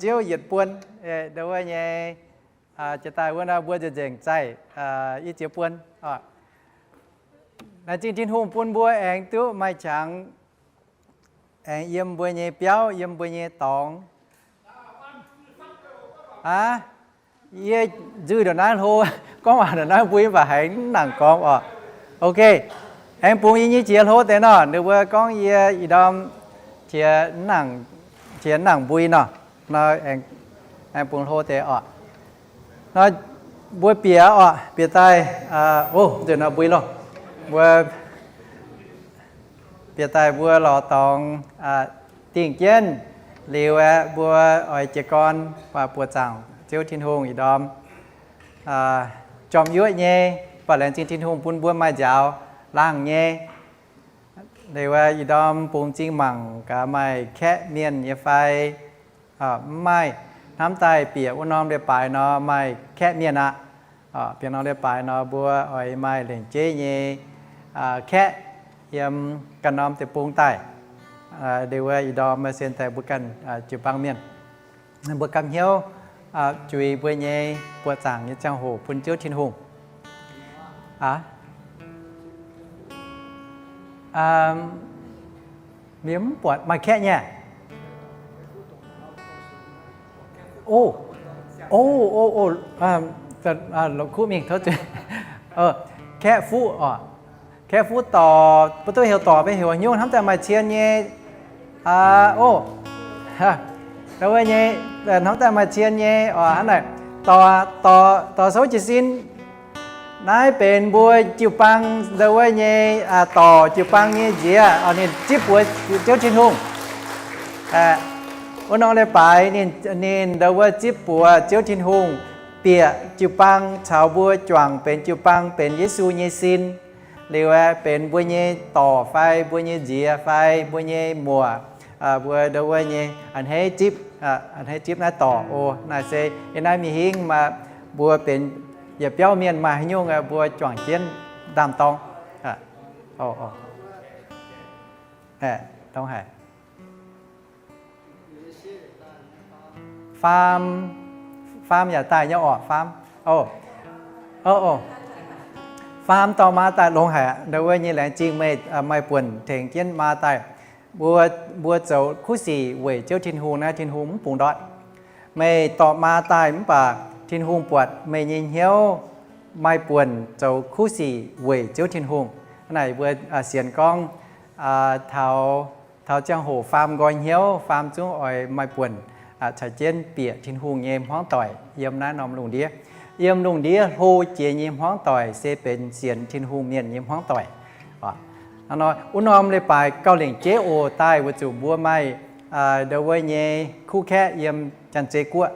Ziouv yietc buon, ndau wuov nyei, jiex daaih wuov nor mbuo nzengc nzengc zaih i ziex buon. Laengz zingh Tin-Hungh bun mbuo aengx duqv maaih qangx, aengx yiem mbuo nyei biauv, yiem mbuo nyei dorngx. Aav, yie nzuih ndongc naaiv hlo, gorngv waac ndongc naaiv mbui mv baac haiz mv nangc gorngv oc. Ok, aengx bungx yie nyei jiex hlo deix nor, ninh mbuo gorngv yie ih ndorm qiex mv nangc mbui nor, nor aengx bungx hlo deix oc. Nor mbuo bieqc oc, bieqc daaih, o, nzunc nor mbui loh. Mbuo bieqc daaih mbuo lorz dorngx dingh jienv liuz aeqv, mbuo oix jiez gorn buoz-zaangc Ziouv Tin-Hungh ih ndorm jorm yuoqv nyei, mv baac laengz zingh Tin-Hungh bun mbuo maaih nziaaux laangh nyei. Liuz aeqv, ih ndorm bungx m'zing mangc gaax maaih kaeqv mienh nyei fai mv maaih. Hnamv daaih bieqc wuov norm leiz-baaix nor maaih kaeqv mienh aqv. Bieqc norm leiz-baaix nor mbuo oix maaih lengc jeiv nyei kaeqv yiem ganh norm deic-bung daaih. Liuz wuov ih ndorm maaih sen daaih mbuo ganh jiu-baang mienh, mbuo gapv hnyouv juix mbuo nyei buoz-zaangc nyei ziangh hoc bun Ziouv Tin-Hungh. Aav, mienh mv buatc maaih kaeqv nyei. O, o, o, o, longc kuv mingh tov. Kaeqv fuqv oc. Kaeqv fuqv dorc, mbuo duqv heuc dorc fai heuc haaix nyungc, hnamv daaih maaih cien nyei. O, ndau wuov nyei, hnamv daaih maaih cien nyei oc. Hnangv naaic, dorc, dorc, dorc souv jiez sin. Naaiv benx mbuo jiu-baang ndau wuov nyei dorc, jiu-baang nyei nziex, ninh zipv buoz Ziouv Tin-Hungh. Wuov norm leiz-baaix ninh ndau wuov zipv buoz Ziouv Tin-Hungh, bieqc jiu-baang caux mbuo juangc benx jiu-baang, benx Yesu nyei sin. Liuz aeqv, benx mbuo nyei dorc fai mbuo nyei nziex fai mbuo nyei muoc, mbuo ndau wuov nyei a'hneiv zipv, a'hneiv zipv naaiv dorc. O, naaiv se yiem naaiv mingh hingv maaih mbuo benx yietc biauv mienh maaih haaix nyungc mbuo juangc jienv ndaam-dorng. Dongh haic. Faam, faam yaac daaih nyei orqc, faam. O, o, faam dorh maa daaih longx haic. Ndau wuov nyei laengz zingh meih maaih buonc tengx jienv maa daaih. Mbuo, mbuo zoux kuv sic weic Ziouv Tin-Hungh naaiv, Tin-Hungh mv bungx ndortv. Meih dorh maa daaih mv baac Tin-Hungh buatc meih nyei hnyouv maaih buonc zoux kuv sic weic Ziouv Tin-Hungh. Hnangv naaic mbuo sienx gorngv taux, taux ziangh hoc faam nqoi hnyouv, faam zungv oix maaih buonc caux jienv bieqc Tin-Hungh nyei hmuangv doic yiem naaiv norm lungh ndiev. Yiem lungh ndiev hlo jiex nyei hmuangv doic se benx sienx Tin-Hungh mienh nyei hmuangv doic. Hnangv nor wuov norm leiz-baaix gauh lengc jeiv oc, daaih weic zuqc mbuo maaih ndau wuov nyei kuv kaeqv yiem Janx-Zei Guoqv,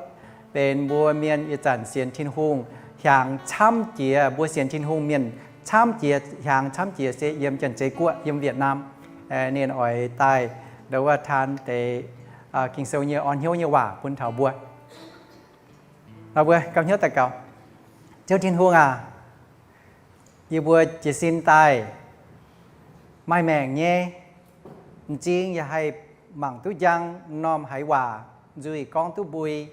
benx mbuo mienh ih zanc sienx Tin-Hungh hiaangx camv jiex, mbuo sienx Tin-Hungh mienh camv jiex, hiaangx camv jiex se yiem Janx-Zei Guoqv, yiem Việt Nam. Ninh oix daaih ndau wuov taan deix Ging-Sou nyei orn hnyouv nyei waac bun taux mbuo. Nor mbuo gapv hnyouv daux gaux. Ziouv Tin-Hungh aac, yie mbuo jiez sin daaih maaih maengc nyei, m'zing yaac haih mangc duqv njang norm haiz waac, nzuih gorngv duqv mbui,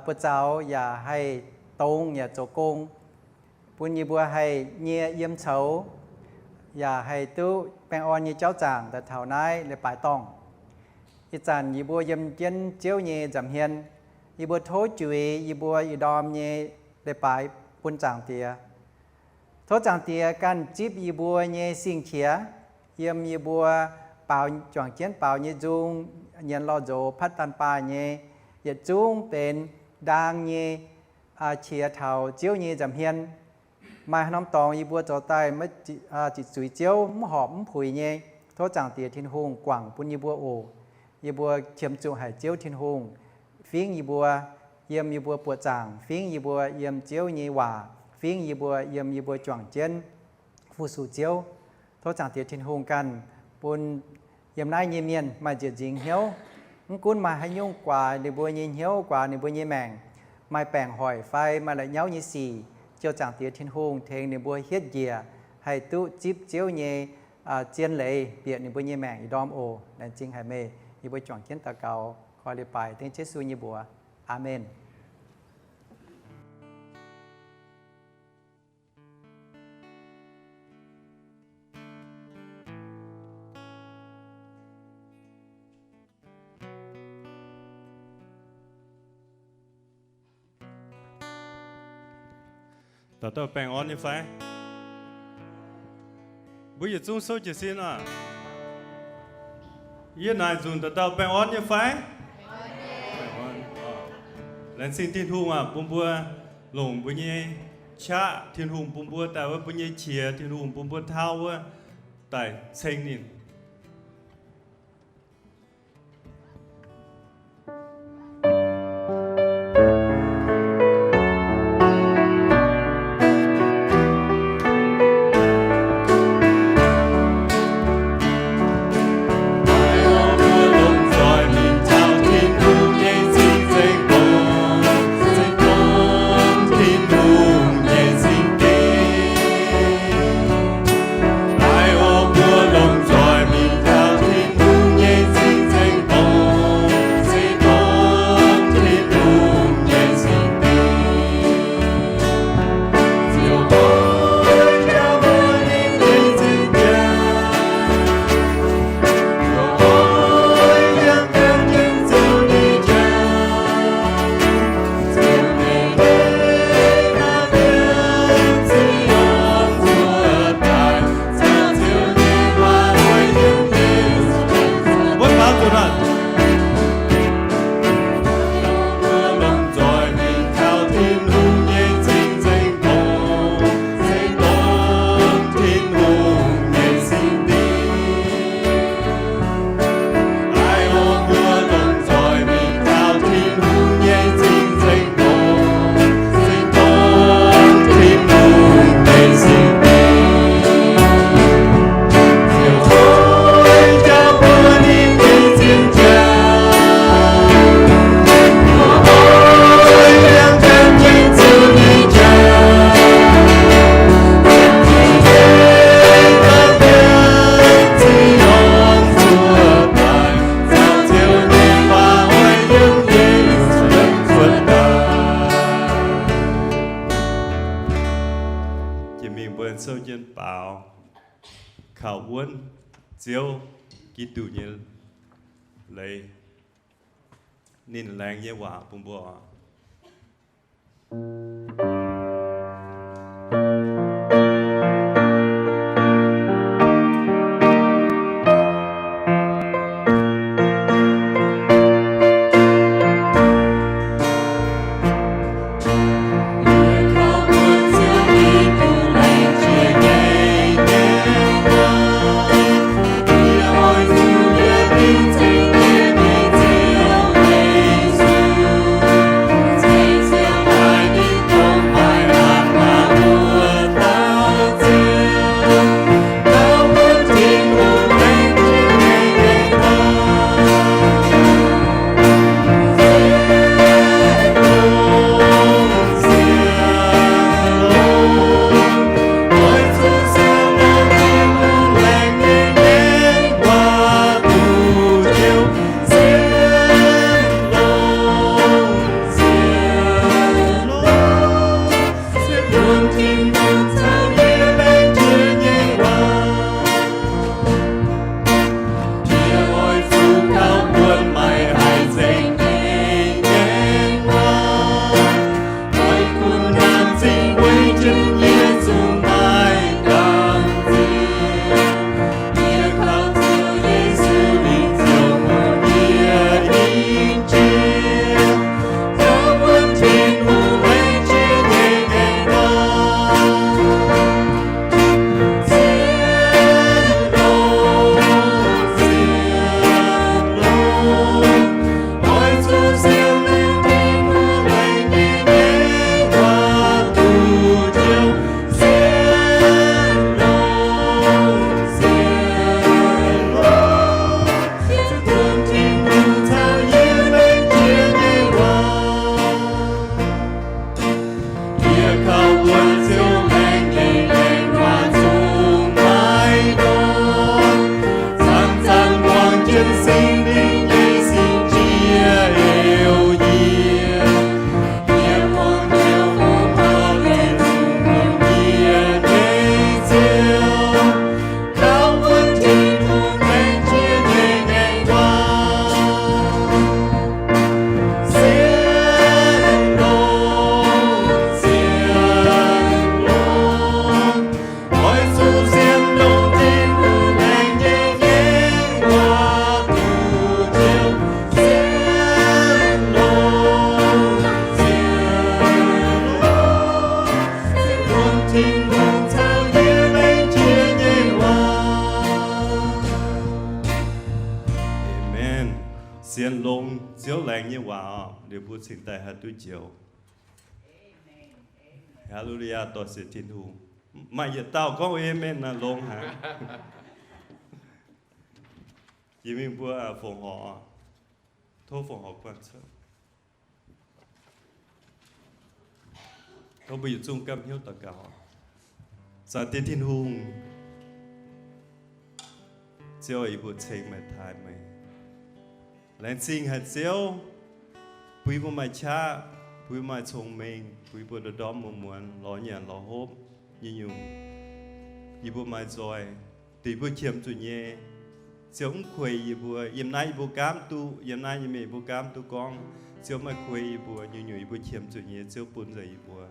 buoz-zaux yaac haih dongz yaac zoux gong, bun yie mbuo haih nyie yiem coux, yaac haih duqv baengh orn nyei jauv zaangc daaih taux naaiv leiz-baaix dorngh. Ih zanc yie mbuo yiem jienv Ziouv nyei nza'hmien, yie mbuo tov juix yie mbuo ih ndorm nyei leiz-baaix bun Zaangc Diex. Tov Zaangc Diex ganh zipv yie mbuo nyei sing-qiex, yiem yie mbuo baaux, juangc jienv baaux nyei nzung, nyienx lorh nzox patv daan baaih nyei, yietc zungv benx ndaang nyei qiex taux Ziouv nyei nza'hmien. Maaih haaix norm dorngx yie mbuo zoux daaih maiv ziqc zuiz Ziouv, mv horpc mv puix nyei, tov Zaangc Diex Tin-Hungh guangc bun yie mbuo oc. Yie mbuo qiemx zuqc haic Ziouv Tin-Hungh fingv yie mbuo yiem yie mbuo buoqc zaangc, fingv yie mbuo yiem Ziouv nyei waac, fingv yie mbuo yiem yie mbuo juangc jienv fu-sux Ziouv. Tov Zaangc Diex Tin-Hungh ganh bun yiem naaiv nyei mienh maaih nzieqc nzingx hnyouv. Mv gunv maaih haaix nyungc guaax ninh mbuo nyei hnyouv, guaax ninh mbuo nyei maengc, maaih baengc hoic fai maaih la'nyauv nyei sic, Ziouv Zaangc Diex Tin-Hungh tengx ninh mbuo hietv njiec haih duqv zipv Ziouv nyei zien leiz bieqc ninh mbuo nyei maengc ih ndorm oc. Laengz zingh haic meih. Yie mbuo juangc jienv daux gaux. Bauh leiz-baaix dengv Yesu nyei mbuox. Aamen. Dauh dauh baengh orn nyei fai? Mbuo yietc zungv souv jiez sin oc. Yie naaic nzunc dauh dauh baengh orn nyei fai? Laengz zingh Tin-Hungh aac, bun mbuo longc mbuo nyei qaqv Tin-Hungh bun mbuo daaih wuov, mbuo nyei qiex Tin-Hungh bun mbuo tauv wuov, daaih ceng ninh. Jiex mingh mbuo souv jienv baaux kaux wuonv Ziouv Giduc nyei leiz, ninh laengz nyei waac bun mbuo oc. nyei waac oc, liuz mbuo cingx daaih haih duqv njoux. Haa^lu^lu^yaa, dor-ziec Tin-Hungh. Maaih yietc dauh gorngv aamen naaic longx haic. Jiex mingh mbuo fongc horc, tov fongc horc guanh cuotv. Tov mbuo yietc zungv gamh hnyouv daux gaux. Zaangc Diex Tin-Hungh, Ziouv, yie mbuo ceng meih, taaih meih. Laengz zingh haic Ziouv, bun yie mbuo maaih qaqv, bun yie mbuo maaih cong-mengh, bun yie mbuo ndorm-ndorm muonz-muonz lorz nyanc lorz hopv nyei nyungc, yie mbuo maaih nzoih, dingc mbuo qiemx zuqc nyei. Ziouv mv kueix yie mbuo. Yiem naaiv yie mbuo gaamv duqv, yiem naaiv nyei mienh yie mbuo gaamv duqv gorngv, Ziouv maiv kueix yie mbuo. Nyungc-nyungc yie mbuo qiemx zuqc nyei, Ziouv bun nzengc yie mbuo.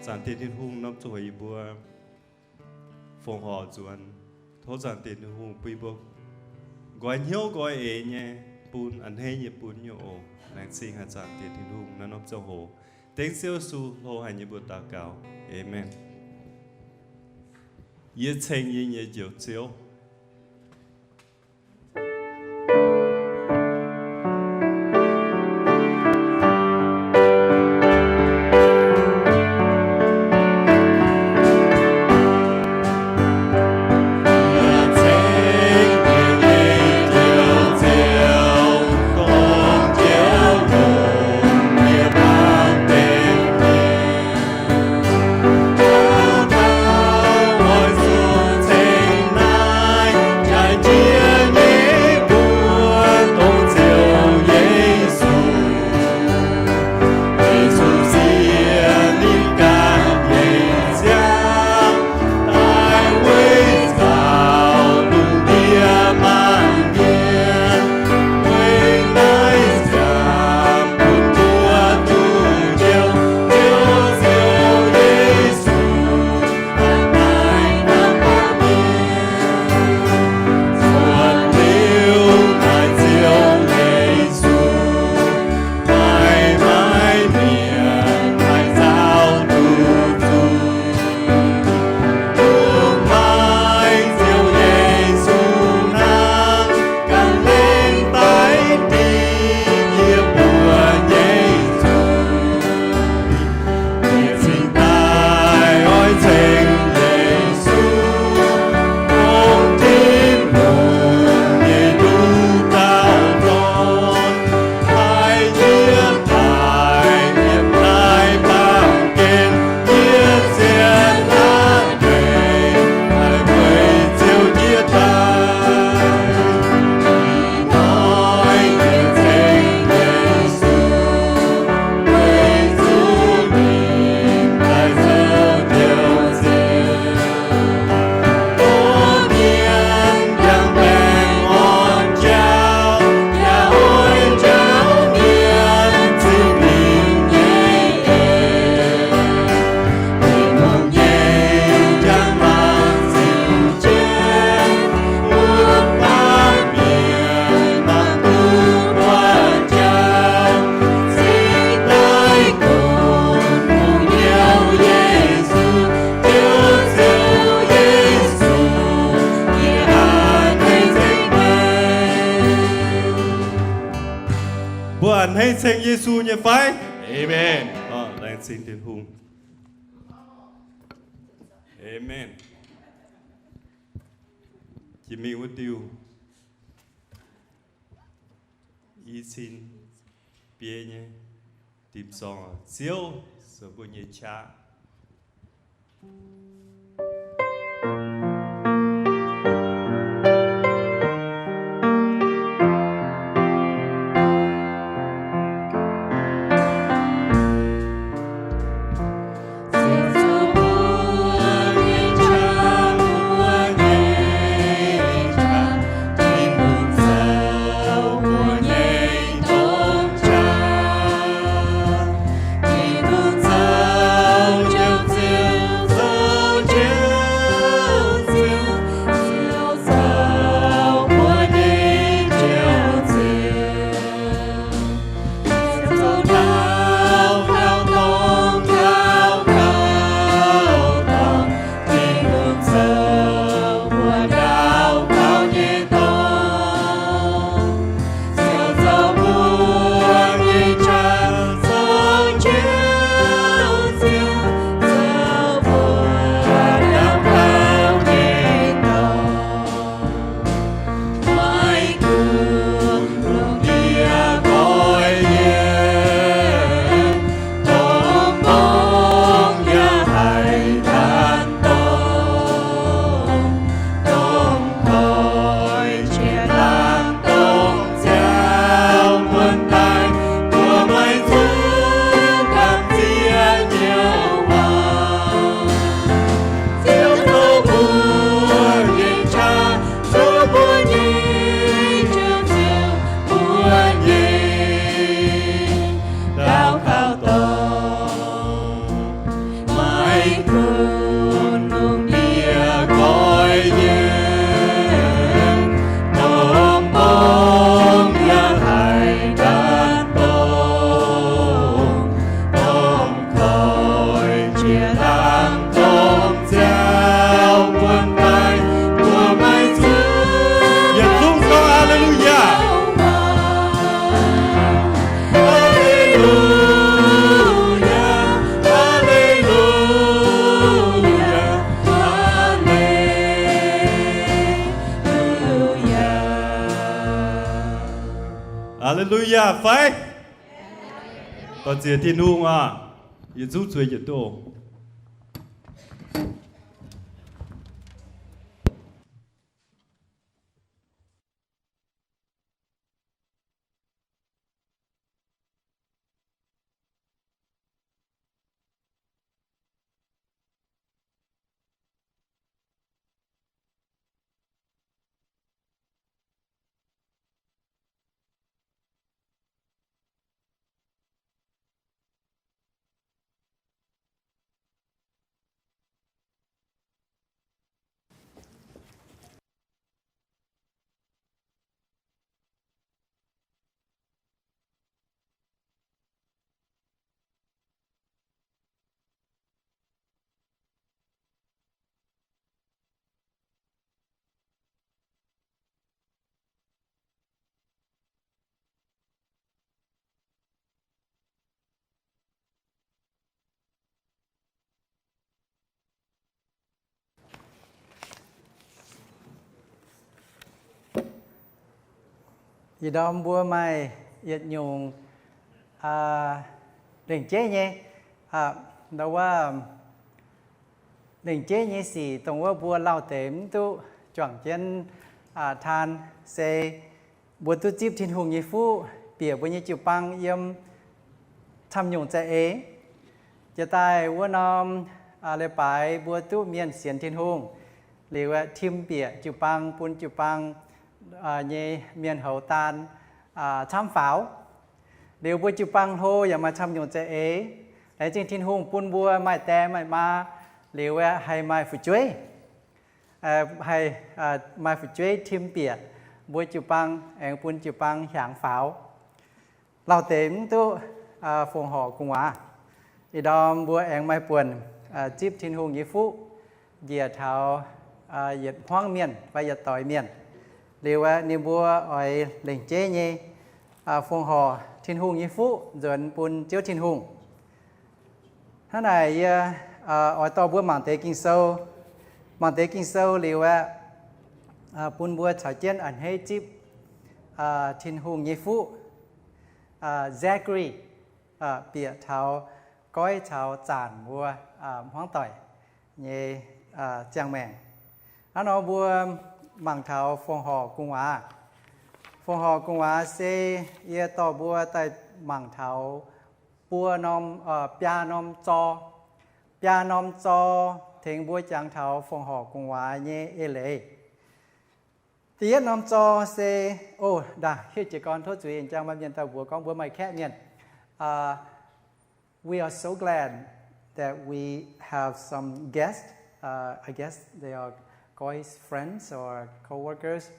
Zaangc Diex Tin-Hungh norm ziangh hoc yie mbuo fongc horc nzuonx. Tov Zaangc Diex Tin-Hungh bun yie mbuo nqoi hnyouv nqoi eix nyei bun, a'hneiv nyei bun nyei oc. Laengz zingh haic Zaangc Diex Tin-Hungh naaiv norm ziangh hoc. Dengv Ziouv Yesu hlo haic nyei mbuox daux gaux. Aamen. Yie ceng yie nyei Njoux Ziouv. Mbuo a'hneiv ceng Yesu nyei fai? Aamen. Laengz zingh Tin-Hungh. Aamen. Jiex mingh wuov diuh i cin biei nyei dim zorng, Ziouv zoux mbuo nyei qaqv. Yaac fai? Dorh ziex Tin-Hungh aac. Yie zuqv zueiz yietc duqv. Ih ndorm mbuo maaih yietc nyungc lengc jeiv nyei, wuov, lengc jeiv nyei sic dongh wuov mbuo lauh deix mv duqv juangc jienv taan se mbuo duqv zipv Tin-Hungh nyei fuqv bieqc mbuo nyei jiu-baang yiem camv nyungc za'eix. Jiex daaih wuov norm leiz-baaix mbuo duqv mienh sienx Tin-Hungh liuz, tim bieqc jiu-baang bun jiu-baang nyei mienh houz daan camv faaux. Liuz mbuo jiu-baang hlo yaac maaih camv nyungc za'eix. Laengz zingh Tin-Hungh bun mbuo maaih die maaih maa, liuz haih maaih fu'jueiv, haih maaih fu'jueiv tim bieqc mbuo jiu-baang, aengx bun jiu-baang hiaangx faaux. Lauh deix mv duqv fongc horc gu'nguaaz. Ih ndorm mbuo aengx maaih buonc zipv Tin-Hungh nyei fuqv njiec taux yietc hmuangv mienh fai yietc doix mienh. Liuz ninh mbuo oix lengc jeiv nyei fongc horc Tin-Hungh nyei fuqv nzuonx bun Ziouv Tin-Hungh. Hnangv naaic yie oix dorh mbuo mangc deix Ging-Sou. Mangc deix Ging-Sou liuz aeqv, bun mbuo caux jienv a'hneiv zipv Tin-Hungh nyei fuqv. Zachary bieqc taux goiv caux zaanc mbuo hmuangv doic nyei ziangh maengc. Hnangv nor mbuo mangc taux fongc horc gu'nguaaz. Fongc horc gu'nguaaz se yie dorh mbuo daaih mangc taux buo norm, biaa norm zor. Biaa norm zor tengx mbuo jangx taux fongc horc gu'nguaaz nyei eix leiz. Da'yietv norm zor se, o, ndaangc hietv jiez gorn tov zuiz, njang maaih mienh daaih mbuox gorngv mbuo maaih kaeqv mienh. We are so glad that we have some guests. Uh, I guess they are Goy's friends or co-workers.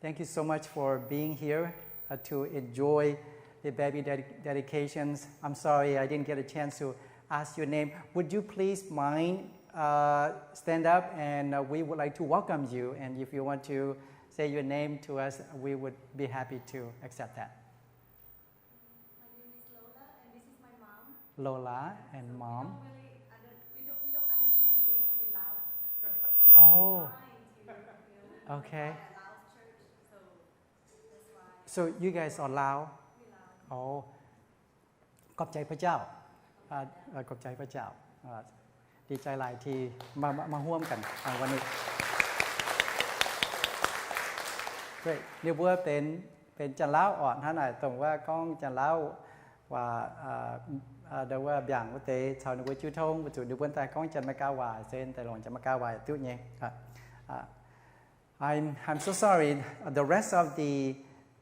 Thank you so much for being here uh, to enjoy the baby ded- dedications. I'm sorry I didn't get a chance to ask your name. Would you please mind uh, stand up and uh, we would like to welcome you. And if you want to say your name to us, we would be happy to accept that. My name is Lola, and this is my mom. Lola and mom. So we don't really under, we don't, we don't understand Mien. We Lao. Oh. Trying to, you know, we Okay. Are a Lao church, so that's why. So you guys are Lao? We Lao. Oh. ขอบใจพระเจ้า อ่า เอ่อ ขอบใจพระเจ้า อ่า ดีใจหลายที่มา มา มาร่วมกัน อ่า วันนี้ Great. Ninh mbuo benx, benx Janx-Lauv orqc, hnangv naaic dongh wuov gorngv Janx-Lauv waac, ndo wuov mbiaangc wuov deix caux ninh mbuo jiu tong, weic zuqc ninh mbuo daaih gorngv Janx-Meigaa waac, se daaih longc Janx-Meigaa waac duqv nyei. I'm, I'm so sorry. The rest of the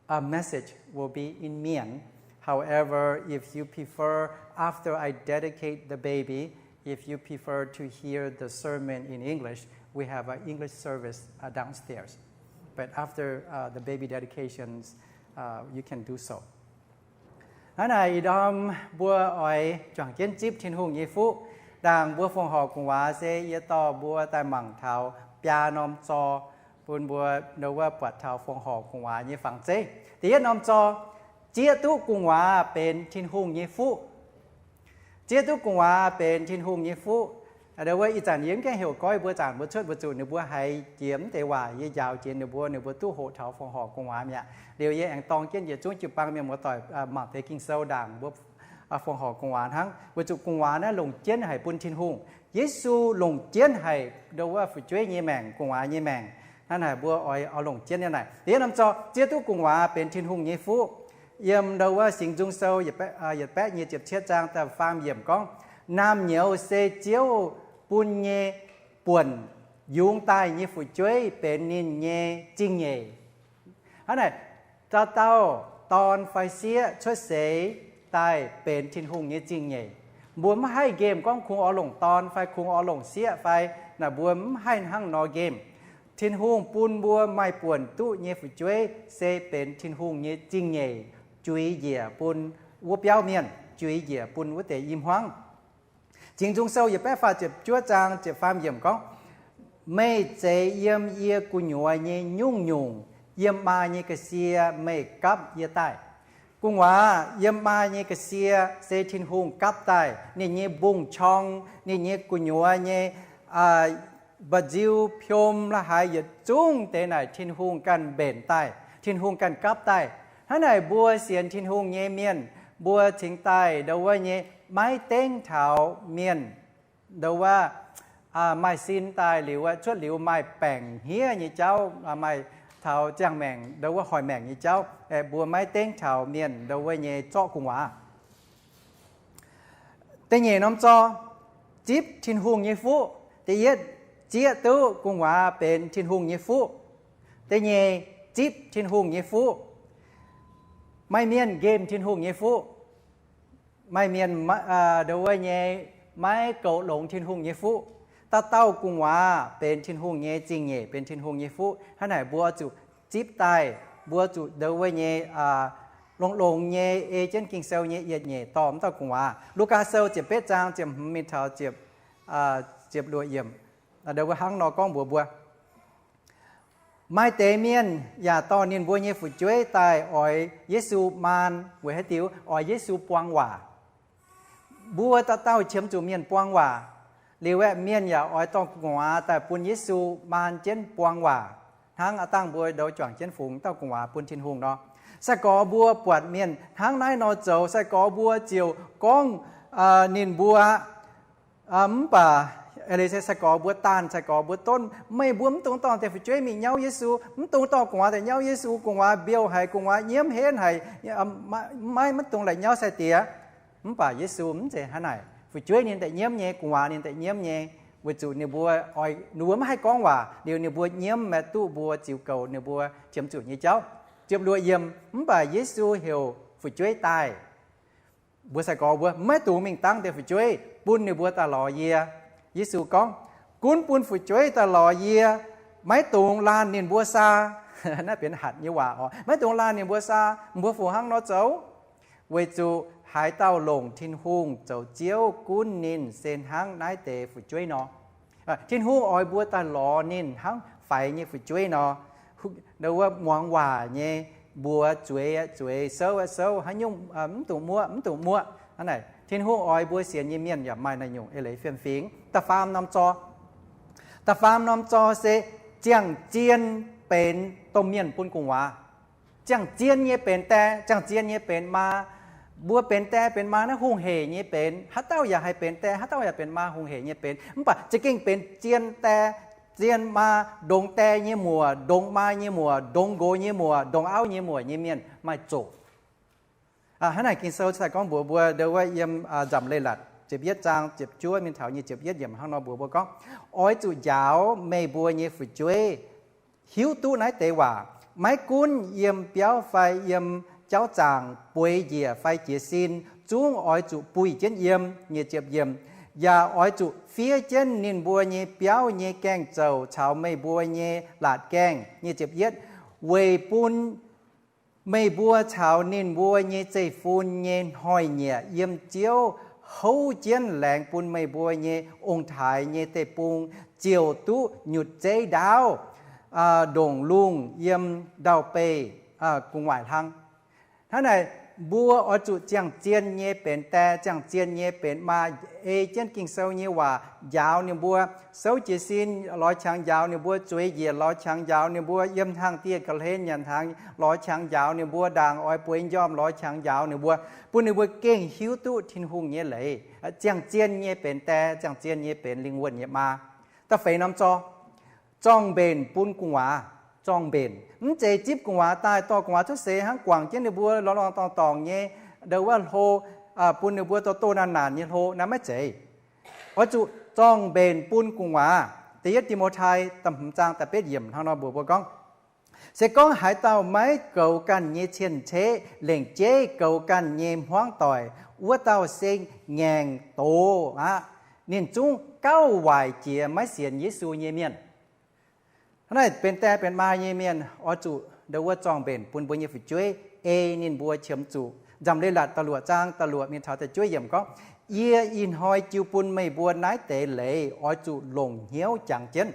uh, message will be in Mien. However, if you prefer, after I dedicate the baby, if you prefer to hear the sermon in English, we have an English service uh, downstairs. But after uh, the baby dedications, uh, you can do so. Hnangv naaic ih ndorm mbuo oix juangc jienv zipv Tin-Hungh nyei fuqv. Ndaangc mbuo fongc horc gu'nguaaz se yie dorh mbuo daaih mangc taux biaa norm zor bun mbuo ndo wuov buatc taux fongc horc gu'nguaaz nyei fangx zeiv. Da'yietv norm zor, zieqv duqv gu'nguaaz benx Tin-Hungh nyei fuqv. Zieqv duqv gu'nguaaz benx Tin-Hungh nyei fuqv. Ndo wuov ih zanc yie mv gaengh heuc goiv mbuo zanc mbuo cuotv, weic zuqc ninh mbuo haiz jiex mv deix waac, yie njaaux jiex ninh mbuo, ninh mbuo duqv hoqc taux fongc horc gu'nguaaz mi'aqv. Liuz yie aengx dorng jienv yietc zungv jiu-baang mienh muoz-doic mangc deix Ging-Sou ndaangc mbuo fongc horc gu'nguaaz hnangv, weic zuqc gu'nguaaz naaiv longc jienv haic bun Tin-Hungh. Yesu longc jienv haic ndo wuov fu'jueiv nyei maengc, gu'nguaaz nyei maengc. Hnangv naaic mbuo oix longc jienv nyei naaic. Da'yietv norm zorqv zieqv duqv gu'nguaaz benx Tin-Hungh nyei fuqv. Yiem ndo wuov Singx Nzung Sou yietc baeqv nyic ziepc cietv zaang da'faam yiemc gorngv, Naamh nyouz se Ziouv bun nyei buonc, yungz daaih nyei fu'jueiv benx ninh nyei zingh nyeic. Hnangv naaic, dauh dauh dorn fai sieqv cuotv seix daaih benx Tin-Hungh nyei zingh nyeic. Mbuo mv haih nqemh gorngv kungx oix longc dorn fai kungx oix longc sieqv fai, naaic mbuo mv haih hnangv nor nqemh. Tin-Hungh bun mbuo maaih buonc duqv nyei fu'jueiv se benx Tin-Hungh nyei zingh nyeic, juix njiec bun wuov biauv mienh, juix njiec bun wuov deix i hmuangv. Singx Nzung Sou yietc baeqv faah ziepc juov zaang ziepc faam yiemc gorngv, Meih zeix yiem yie gu'nyuoz nyei nyungc-nyungc, yiem maa nyei ga'sie meih gapv yie daaih. Gu'nguaaz yiem maa nyei ga'sie se Tin-Hungh gapv daaih. Ninh nyei mbungv-qorng, ninh nyei gu'nyuoz nyei mba'nziu, piom, la'haaix yietc zungv deix naaic Tin-Hungh ganh mbenc daaih, Tin-Hungh ganh gapv daaih. Hnangv naaic mbuo sienx Tin-Hungh nyei mienh, mbuo cingx daaih ndo wuov nyei maiv dengv taux mienh ndo wuov maaih sin daaih liuz, cuotv liuz maaih baengc hniev nyei jauv, maaih taux ziangh maengc ndo wuov hoic maengc nyei jauv, mbuo maiv dengv taux mienh ndo wuov nyei zorqv gu'nguaaz. Da'nyeic norm zorqv zipv Tin-Hungh nyei fuqv. Da'yietv, zieqv duqv gu'nguaaz benx Tin-Hungh nyei fuqv. Da'nyeic, zipv Tin-Hungh nyei fuqv. Maaih mienh nqemh Tin-Hungh nyei fuqv. Maaih mienh ndo wuov nyei maiv goux longx Tin-Hungh nyei fuqv. Dauh dauh gu'nguaaz benx Tin-Hungh nyei zingh nyeic, benx Tin-Hungh nyei fuqv. Hnangv naaic mbuo zuqc zipv daaih, mbuo zuqc ndo wuov nyei longx-longx nyei ei jienv Ging-Sou nyei yietc nyeic dorh wuov dauh gu'nguaaz. Lugaa Sou ziepc betv zaang ziepc hmz mingh taux ziepc luoqc yiemc, ndo wuov hnangv nor gorngv mbuox mbuo, maaih deix mienh yaac dorh ninh mbuo nyei fu'jueiv daaih oix Yesu maan weic haaix diuc? Oix Yesu buang waac. Mbuo dauh dauh qiemx zuqc mienh buang waac. Liuz aeqv, mienh yaac oix dorh gu'nguaaz daaih bun Yesu maan jienv buang waac, hnangv aav dangh mbuo ndo juangc jienv fungx dauh gu'nguaaz bun Tin-Hungh nor. Sai-gorx mbuo buatc mienh hnangv naaiv nor zoux, sai-gorx mbuo ziouc gorngv ninh mbuo mv baac eix leiz se sai-gorx mbuo daanh, sai-gorx mbuo donv, meih mbuo mv dungx dorh deix fu'jueiv mingh nyauv Yesu, mv dungx dorh gu'nguaaz daaih nyauv Yesu. Gu'nguaaz mbiouh haic, gu'nguaaz nyiemv henv haic, maiv, maiv dungx la'nyauv sai-diex. Mv baac Yesu mv zeiz hnangv naaic. Fu'jueiv ninh daaih nyiemv nyei, gu'nguaaz ninh daaih nyiemv nyei, weic zuqc ninh mbuo oix, ninh mbuo maiv haih gorngv waac, liuz ninh mbuo nyiemv, maiv duqv mbuo ziux goux ninh mbuo qiemx zuqc nyei jauv. Ziepc luoqc yiemc, mv baac Yesu heuc fu'jueiv daaih. Mbuo sai-gorx mbuo maiv dungx mingh dangv deix fu'jueiv, bun ninh mbuo daaih lorz yie. Yesu gorngv, gunv bun fu'jueiv daaih lorz yie, maiv dungx laanh ninh mbuo saa. Naaiv benx hatc nyei waac oc. Maiv dungx laanh ninh mbuo saa. Mbuo fu hnangv nor zoux? Weic zuqc haaix dauh longc Tin-Hungh zoux Ziouv, gunv ninh se hnangv naaiv deix fu'jueiv nor. Tin-Hungh oix mbuo daaih lorz ninh hnangv faix nyei fu'jueiv nor, ndo wuov muangx waac nyei, mbuox zueiz, zueiz, souv, souv, haaix nyungc mv dungx muoqv, mv dungx muoqv. Hnangv naaic, Tin-Hungh oix mbuo sienx nyei mienh yaac maaih naaiv nyungc eix leiz fiem-fingx. Da'faam norm zorqv, da'faam norm zorqv se ziangh zien benx domh mienh bun gu'nguaaz. Ziangh zien nyei benx die, ziangh zien nyei benx maa. Mbuo benx die benx maa naaiv hungh heic nyei benx. Haaix dauh yaac haih benx die, haaix dauh yaac benx maa, hungh heic nyei benx. Mv baac za'gengh benx zien die, zien maa, ndongx die nyei muoc, ndongx maa nyei muoc, ndongx nqox nyei muoc, ndongx auv nyei muoc nyei mienh maaih zoqc. Hnangv naaic Ging-Sou cai gorngv mbuox mbuo ndo wuov yiem Nzamc Leiz-Latc ziepc yietv zaang ziepc juov mingh taux nyic ziepc yietv yiemc hnangv nor mbuox mbuo gorngv, oix zuqc njaaux meih mbuo nyei fu'jueiv hiuv duqv naaiv deix waac. Maiv gunv yiem biauv fai yiem jauv zaangc bueix njiec fai jiez sin, zungv oix zuqc buih jienv yiem. Nyic ziepc yiemc, yaac oix zuqc fiev jienv ninh mbuo nyei biauv nyei gaengh zouc caux meih mbuo nyei laatc gaengh. Nyic ziepc yietv, weic bun meih mbuo caux ninh mbuo nyei zeiv-fun nyei hnoi-nyieqc yiem Ziouv houv jienv laengz bun meih mbuo nyei ong-taaix nyei deic-bung ziouc duqv nyutc zeiv ndaauv, ndongc lungh yiem ndau-beih gu'nguaaic hlang. Hnangv naaic, Mbuo oix zuqc ziangh zien nyei benx die, ziangh zien nyei benx maa, ei jienv Ging-Sou nyei waac njaaux ninh mbuo, souv jiez sin lorz qangx njaaux ninh mbuo, zueiz njiec lorz qangx njaaux ninh mbuo, yiem hnaangx-dieh ga'hlen nyanc hnaangx lorz qangx njaaux ninh mbuo, ndaangc oix bueix njormh lorz qangx njaaux ninh mbuo, bun ninh mbuo gengh hiuv duqv Tin-Hungh nyei leiz, ziangh zien nyei benx die, ziangh zien nyei benx lingh wuonh nyei maa. Da'feix norm zor, zorng-mbenc bun gu'nguaaz. Zorng-mbenc mv zeiz zipv gu'nguaaz daaih, dorh gu'nguaaz cuotv seix hnangv, guangc jienv ninh mbuo lorngx-lorngx dorngc-dorngc nyei, ndau wuov hlo, bun ninh mbuo doh doh naanc naanc nyei hlo, naaiv maiv zeiz. Oix zuqc zorng-mbenc bun gu'nguaaz. Da'yietv Ti^mo^tai da'hmz zaang da'betv yiemc hnangv nor mbuox mbuo gorngv, se gorngv haaix dauh maiv goux ganh nyei cien-ceqv, lengc jeiv goux ganh nyei hmuangv doic, wuov dauh se ngaengc doz aqv. Ninh zungv gauh waaic jiex maiv sienx Yesu nyei mienh. Hnangv naaic benx die benx maa nyei mienh oix zuqc ndau wuov zorng-mbenc bun mbuo nyei fu'jueiv, ei ninh mbuo qiemx zuqc. Nzamc Leiz-Latc da'luoqc zaang da'luoqc mingh taux da'juov yiemc gorngv, yie ih hnoi jiu bun meih mbuo naaiv deix leiz oix zuqc longc hnyouv jangx jienv.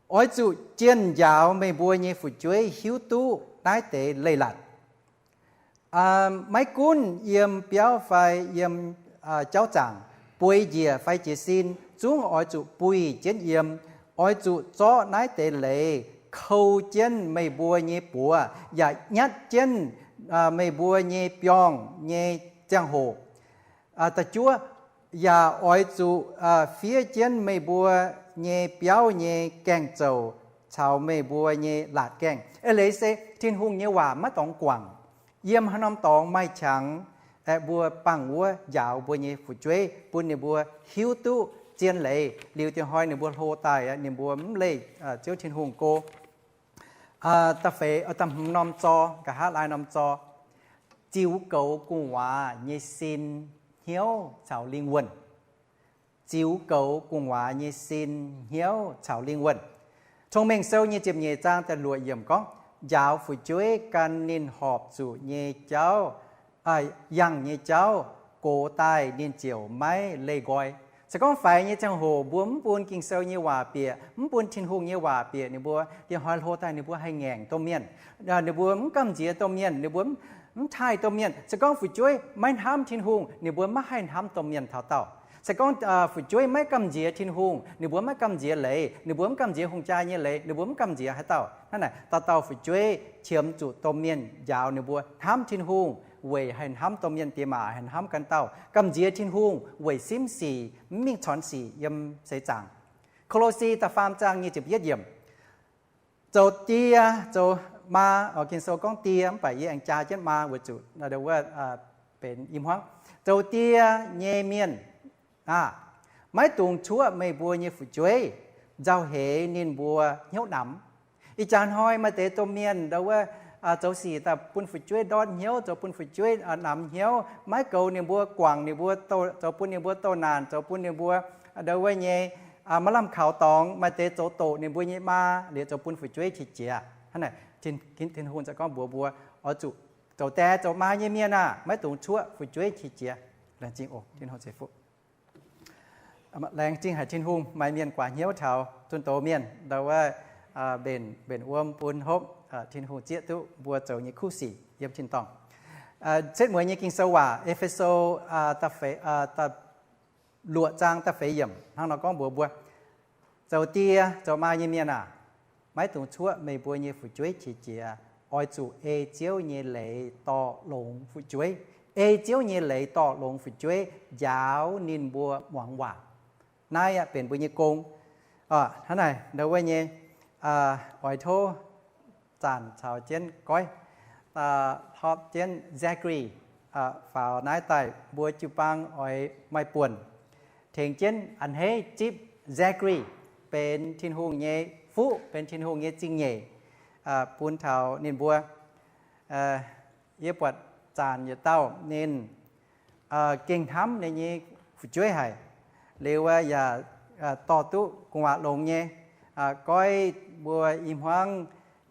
Oix zuqc jienh njaaux meih mbuo nyei fu'jueiv hiuv duqv naaiv deix leiz-latc. Maiv gunv yiem biauv fai yiem jauv zaangc, bueix njiec fai jiez sin, zungv oix zuqc buih jienv yiem. Oix zuqc zorqv naaiv deix leiz kou jienv meih mbuo nyei buoz, yaac nyatv jienv meih mbuo nyei biorngh nyei ziangh hoc. Da'juov, yaac oix zuqc fiev jienv meih mbuo nyei biauv nyei gaeng-zouc caux meih mbuo nyei laatc gaengh. Eix leiz se Tin-Hungh nyei waac maiv dorngx guangc. Yiem haaix norm dorngx maaih qangx, aeqv, mbuo bangh wuov njaaux mbuo nyei fu'jueiv, bun ninh mbuo hiuv duqv zien leiz, liuz diex hnoi ninh mbuo hlo daaih, ninh mbuo mv leih Ziouv Tin-Hungh go. Da'feix, da'hmz norm zor, nqa'haav laai norm zor, ziux goux gu'nguaaz nyei sin, hnyouv caux lingh wuonh. Ziux goux gu'nguaaz nyei sin, hnyouv caux lingh wuonh. Cong-Mengh Sou nyei ziepc nyeic zaang da'luoqc yiemc gorngv, njaaux fu'jueiv gan ninh horpc zuqc nyei jauv, yangh nyei jauv, gox daaih ninh ziouc maiv leih nqoi. Se gorngv faix nyei ziangh hoc mbuo mv bun Ging-Sou nyei waac bieqc, mv bun Tin-Hungh nyei waac bieqc ninh mbuo, diex hnoi hlo daaih ninh mbuo haih ngaengc domh mienh. Ninh mbuo mv gamh nziex domh mienh, ninh mbuo mv taaih domh mienh. Se gorngv fu'jueiv maiv hnamv Tin-Hungh, ninh mbuo maiv haih hnamv domh mienh taux daauh. Se gorngv fu'jueiv maiv gamh nziex Tin-Hungh, ninh mbuo maiv gamh nziex leiz, ninh mbuo mv gamh nziex hungh jaa nyei leiz, ninh mbuo mv gamh nziex haaix dauh. Hnangv naaic, dauh dauh fu'jueiv qiemx zuqc domh mienh njaaux ninh mbuo hnamv Tin-Hungh weic haih hnamv domh mienh diex maac, haih hnamv ganh dauh, gamh nziex Tin-Hungh weic simv sic, mv mingh cornx sic yiem seix zaangc. Ko^lo^si da'faam zaang nyic ziepc yietv yiemc, zoux die zoux maa, Ging-Sou gorngv die, mv baac yie aengx jaa jienv maa weic zuqc wuov benx i hmuangv. Zoux die nyei mienh aah! Maiv dungx cuoqv meih mbuo nyei fu'jueiv, nzauh heix ninh mbuo hnyouv namx. Ih jaax hnoi maaih deix domh mienh ndau wuov zoux sic daaih bun fu'jueiv ndortv hnyouv, zoux bun fu'jueiv namx hnyouv, maiv goux ninh mbuo, guangc ninh mbuo, zoux bun ninh mbuo doh naanc, zoux bun ninh mbuo ndau wuov nyei maiv lamh kaux dorngx, maaih deix zoux doqc ninh mbuo nyei maa, liuz zoux bun fu'jueiv qiex jiez. Hnangv naaic, Tin-Hungh ziouc gorngv mbuox mbuo, oix zuqc zoux die zoux maa nyei mienh aah! Maiv dungx cuoqv fu'jueiv qiex jiez. Laengz zingh oc, Tin-Hungh ceix fuqv. Laengz zingh haic Tin-Hungh, maaih mienh guaax hnyouv taux zunh doz mienh, ndau wuov mbenc, mbenc wuom bun hopv Tin-Hungh zieqv duqv mbuo zoux nyei kuv sic yiem tin-dorngh. Setv mueiz nyei Ging-Sou waac, E^fe^so luoqc zaang da'feix yiemc hnangv nor gorngv mbuox mbuo, zoux die zoux maa nyei mienh aah! Maiv dungx cuoqv meih mbuo nyei fu'jueiv qiex jiez. Oix zuqc ei Ziouv nyei leiz dorh longx fu'jueiv. Ei Ziouv nyei leiz dorh longx fu'jueiv, njaaux ninh mbuo muangx waac. Naaiv yaac benx mbuo nyei gong. Hnangv naaic, ndau wuov nyei, oix tov zanc caux jienv goiv, hopv jienv Zachary faaux naaiv daaih, mbuo jiu-baang oix maaih buonc tengx jienv a'hneiv zipv Zachary benx Tin-Hungh nyei fuqv, benx Tin-Hungh nyei zingh nyeic bun taux ninh mbuo. Yie buatc zanc yietc dauh ninh gengh hnamv ninh nyei fu'jueiv haic, liuz yaac dorh duqv gu'nguaaz longx nyei. Goiv mbuo i hmuangv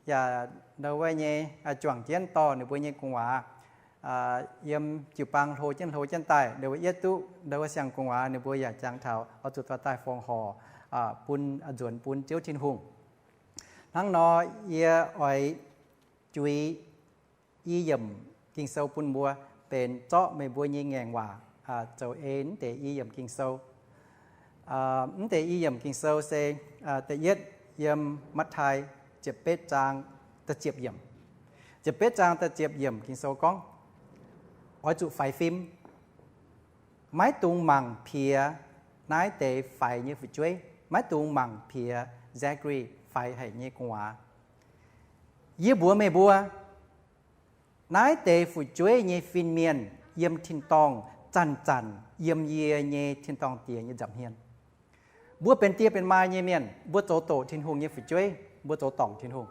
yaac ndau wuov nyei juangc jienv dorh ninh mbuo nyei gu'nguaaz yiem jiu-baang hlo jienv hlo jienv daaih, ndau wuov yietv duqv ndau wuov siang-gu'nguaaz, ninh mbuo yaac jangx taux oix zuqc dorh daaih fongc horc bun, nzuonx bun Ziouv Tin-Hungh. Hnangv nor yie oix juix i yiemc Ging-Sou bun mbuo benx zorqv meih mbuo nyei ngaengc waac zoux ei mv deix i yiemc Ging-Sou. Mv deix i yiemc Ging-Sou se da'yietv yiem Matv^taai ziepc betv zaang da'ziepc yiemc. Ziepc betv zaang da'ziepc yiemc Ging-Sou gorngv, oix zuqc faix fim. Maiv dungx mangc piex naaiv deix faix nyei fu'jueiv. Maiv dungx mangc piex Zachary faix haic nyei gu'nguaaz. Yie mbuox meih mbuo, naaiv deix fu'jueiv nyei fin-mienh yiem tin-dorngh zanc-zanc yiem yie nyei tin-dorngh Diex nyei nza'hmien. Mbuo benx die benx maa nyei mienh, mbuo zoux doqc Tin-Hungh nyei fu'jueiv, mbuo zoux dorngc Tin-Hungh.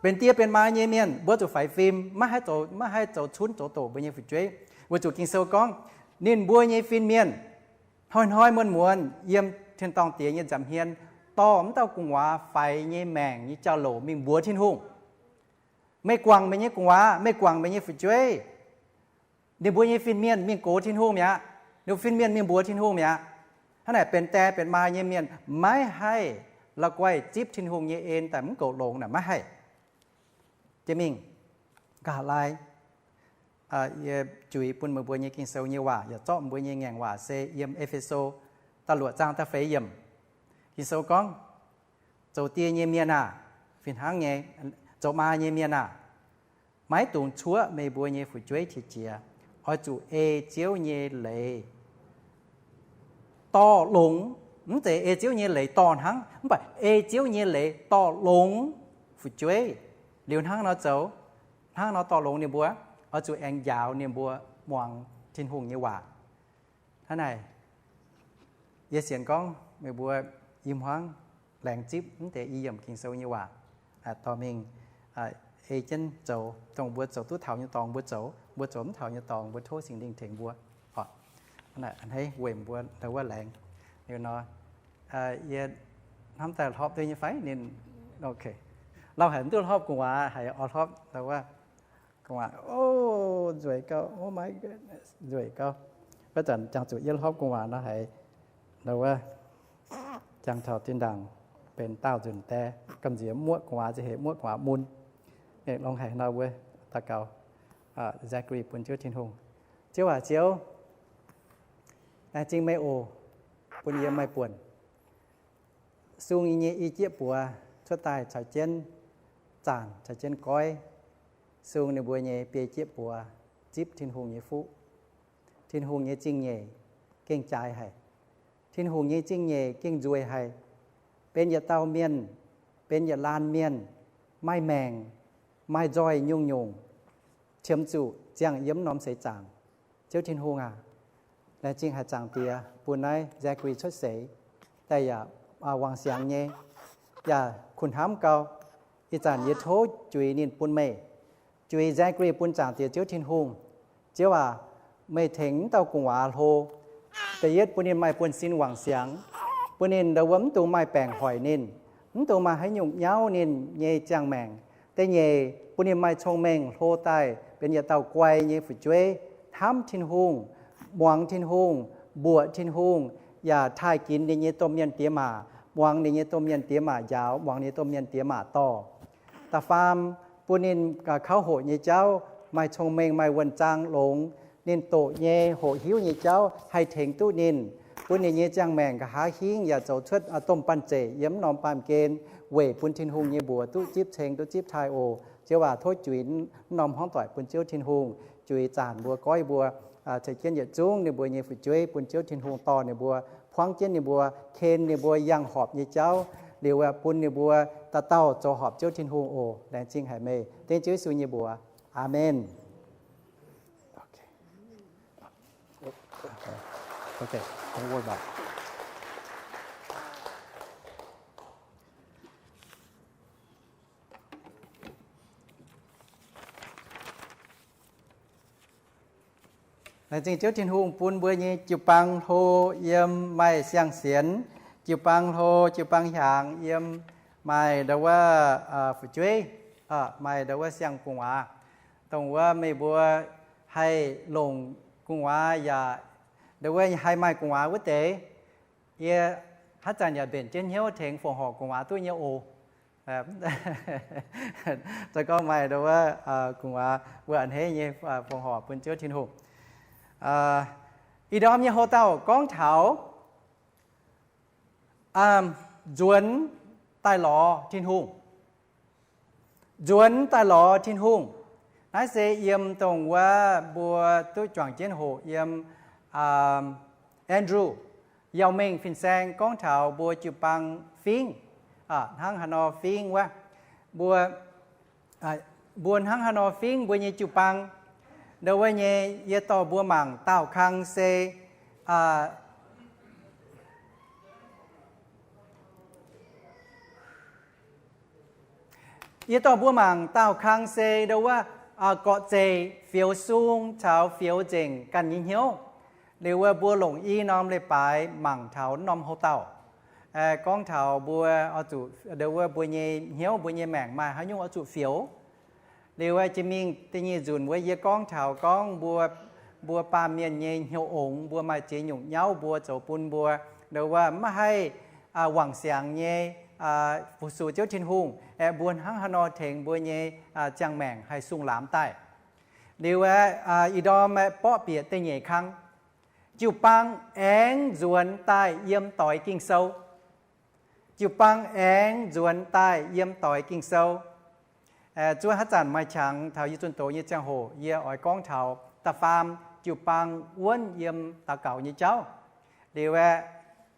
Benx die benx maa nyei mienh, mbuo zuqc faix fim, maiv haih zoux, maiv haih zoux cunv zoux doqc mbuo nyei fu'jueiv. Weic zuqc Ging-Sou gorngv, ninh mbuo nyei fin-mienh hnoi-hnoi muonz-muonz yiem tin-dorngh Diex nyei nza'hmien dorh m'dauh gu'nguaaz faix nyei maengc nyei jauv-louc mingh mbuox Tin-Hungh. Meih guangc meih nyei gu'nguaaz, meih guangc meih nyei fu'jueiv. Ninh mbuo nyei fin-mienh mingh gox Tin-Hungh mi'aqv. Ninh mbuo fin-mienh mingh mbuox Tin-Hungh mi'aqv. Hnangv naaic benx die benx maa nyei mienh maiv haih la'guaih zipv Tin-Hungh nyei en daaih mv goux longx naaic maiv haih. Jiex mingh nqa'haav laai, yie juix bun meih mbuo nyei Ging-Sou nyei waac yaac zorqv mbuo nyei ngaengc waac se yiem E^fe^so da'luoqc zaang da'feix yiemc. Ging-Sou gorngv, zoux die nyei mienh aah, fih hnangv nyei, zoux maa nyei mienh aah, maiv dungx cuoqv meih mbuo nyei fu'jueiv qiex jiez. Oix zuqc ei Ziouv nyei leiz dorh longx. Mv zeiz ei Ziouv nyei leiz dorh hnangv, mv baac ei Ziouv nyei leiz dorh longx fu'jueiv. Liuz hnangv nor zoux, hnangv nor dorh longx ninh mbuo, oix zuqc aengx njaaux ninh mbuo muangx Tin-Hungh nyei waac. Hnangv naaic, yie sienx gorngv meih mbuo i hmuangv laengz zipv mv deix i yiemc Ging-Sou nyei waac dorh mingh ei jienv zoux, dongh mbuo zoux duqv taux nyei dorngx mbuo zoux, mbuo zoux mv taux nyei dorngx mbuo tov Singx Lingh tengx mbuo. A'hneiv weic mbuo ndau wuov laengz. Liuz nor, yie hnamv daaih hlopv duqv nyei fai ninh, lauh haic mv duqv hlopv gu'nguaaz, haiz oix hlopv ndau wuov gu'nguaaz, o, nzueic gau, o my goodness, nzueic gau. Wuov zanc jangx zuqc yie hlopv gu'nguaaz nor haiz ndau wuov jangx taux zinh ndaangc benx daauh nzunc die, gamh nziex muoqv gu'nguaaz za'heix muoqv gu'nguaaz mun. Longx haic nor mbuo daux gaux, Zachary bun Ziouv Tin-Hungh. Ziouv aac, Ziouv, laengz zingh meih oc, bun yie maaih buonc sung yie nyei i jieqv buoz cuotv daaih caux jienv zaanc caux jienv goiv, sung ninh mbuo nyei biei jieqv buoz zipv Tin-Hungh nyei fuqv. Tin-Hungh nyei zingh nyeic gengh jaaix haic. Tin-Hungh nyei zingh nyeic gengh nzueic haic. Benx yietc dauh mienh, benx yietc laanh mienh, maaih maengc, maaih nzoih nyungc-nyungc, qiemx zuqc ziangh yiem norm seix zaangc. Ziouv Tin-Hungh aac, laengz zingh haic Zaangc Diex bun naaiv Zachary cuotv seix daaih yaac wangc siangx nyei, yaac kuh hnamv gau. Ih zanc yie tov juix ninh bun meih, juix Zachary bun Zaangc Diex Ziouv Tin-Hungh. Ziouv aac, meih tengx m'dauh gu'nguaaz hlo. Da'yietv bun ninh maaih buonv-sin wangc siangx, bun ninh ndau wuov mv dungx maaih baengc hoic ninh, mv dungx maaih haaix nyungc nyauv ninh nyei ziangh maengc. Da'nyeic bun ninh maaih cong-mengh hlo daaih benx yietc dauh guai nyei fu'jueiv, hnamv Tin-Hungh, muangx Tin-Hungh, mbuoqc Tin-Hungh, yaac taaih ginx ninh nyei domh mienh diex maac, muangx ninh nyei domh mienh diex maac njaaux, muangx ninh nyei domh mienh diex maac dorh. Da'faam bun ninh kauv hoqc nyei jauv maaih cong-mengh, maaih wuonh zaang longx, ninh doqc nyei, hoqc hiuv nyei jauv haih tengx duqv ninh, bun ninh nyei ziangh maengc nqa'haav hingv yaac zoux cuotv domh banh zeic yiem norm baamh gen, weic bun Tin-Hungh nyei mbuox duqv zipv ceng, duqv zipv taaih oc. Ziouv aac, tov juix norm hmuangv doic bun Ziouv Tin-Hungh, juix zaanc mbuo goiv mbuo, ceix jienv yietc zungv ninh mbuo nyei fu'jueiv bun Ziouv Tin-Hungh dorh ninh mbuo, buangv jienv ninh mbuo, ken ninh mbuo yangh horpc nyei jauv, liuz bun ninh mbuo dauh dauh zoux horpc Ziouv Tin-Hungh oc. Laengz zingh haic meih, dengv Ziouv Yesu nyei mbuox. Aamen. Laengz zingh Ziouv Tin-Hungh bun mbuo nyei jiu-baang hlo yiem maaih siang-sienx, jiu-baang hlo, jiu-baang hiaangx yiem maaih ndau wuov fu'jueiv, maaih ndau wuov siang-gu'nguaaz, dongh wuov meih mbuo haih longc gu'nguaaz yaac ndau wuov haih maaih gu'nguaaz wuov deix. Yie haaix zanc yaac mbenc jienv hnyouv tengx fongc horc gu'nguaaz duqv nyei oc. Zoux gorngv maaih ndo wuov gu'nguaaz mbuo a'hneiv nyei fongc horc bun Ziouv Tin-Hungh. Ih ndorm nyei houx-dauh gorngv taux nzuonx daaih lorz Tin-Hungh. Nzuonx daaih lorz Tin-Hungh. Naaiv se yiem dongh wuov mbuo duqv juangc jienv hoqc yiem Andrew Yau Mengh fin-saeng gorngv taux mbuo jiu-baang fingv, hnangv haaix nor fingv wuov, mbuo, mbuo hnangv haaix nor fingv mbuo nyei jiu-baang. Ndo wuov nyei yie dorh mbuo mangc daauh kang se Yie dorh mbuo mangc daauh kang se ndo wuov gorqv zeih fioux sung caux fioux nzengc ganh nyei hnyouv. Liuz wuov mbuo longc i norm leiz-baaix mangc taux norm houx-dauh. Gorngv taux mbuo oix zuqc ndo wuov mbuo nyei hnyouv mbuo nyei maengc maaih haaix nyungc oix zuqc fioux. Liuz wuov jiex mingh da'nyeic nzunc wuov yie gorngv taux gorngv mbuo, mbuo baamh mienh nyei hnyouv ongx, mbuo maaih ziex nyungc nyauv mbuo zoux bun mbuo ndo wuov maiv haih wangc siangx nyei fu-sux Ziouv Tin-Hungh, aeqv, mbuo hnangv haaix nor tengx mbuo nyei ziangh maengc haih sung lamz daaih. Liuz aeqv, ih ndorm aeqv borqv bieqc da'nyeic kang. Jiu-baang aengx nzuonx daaih yiem doix Ging-Sou. Jiu-baang aengx nzuonx daaih yiem doix Ging-Sou. Zuov haaix zanc maaih qangx taux yie zunh doz nyei ziangh hoc yie oix gorngv taux da'faam jiu-baang wuonv yiem daux gaux nyei jauv. Liuz aeqv,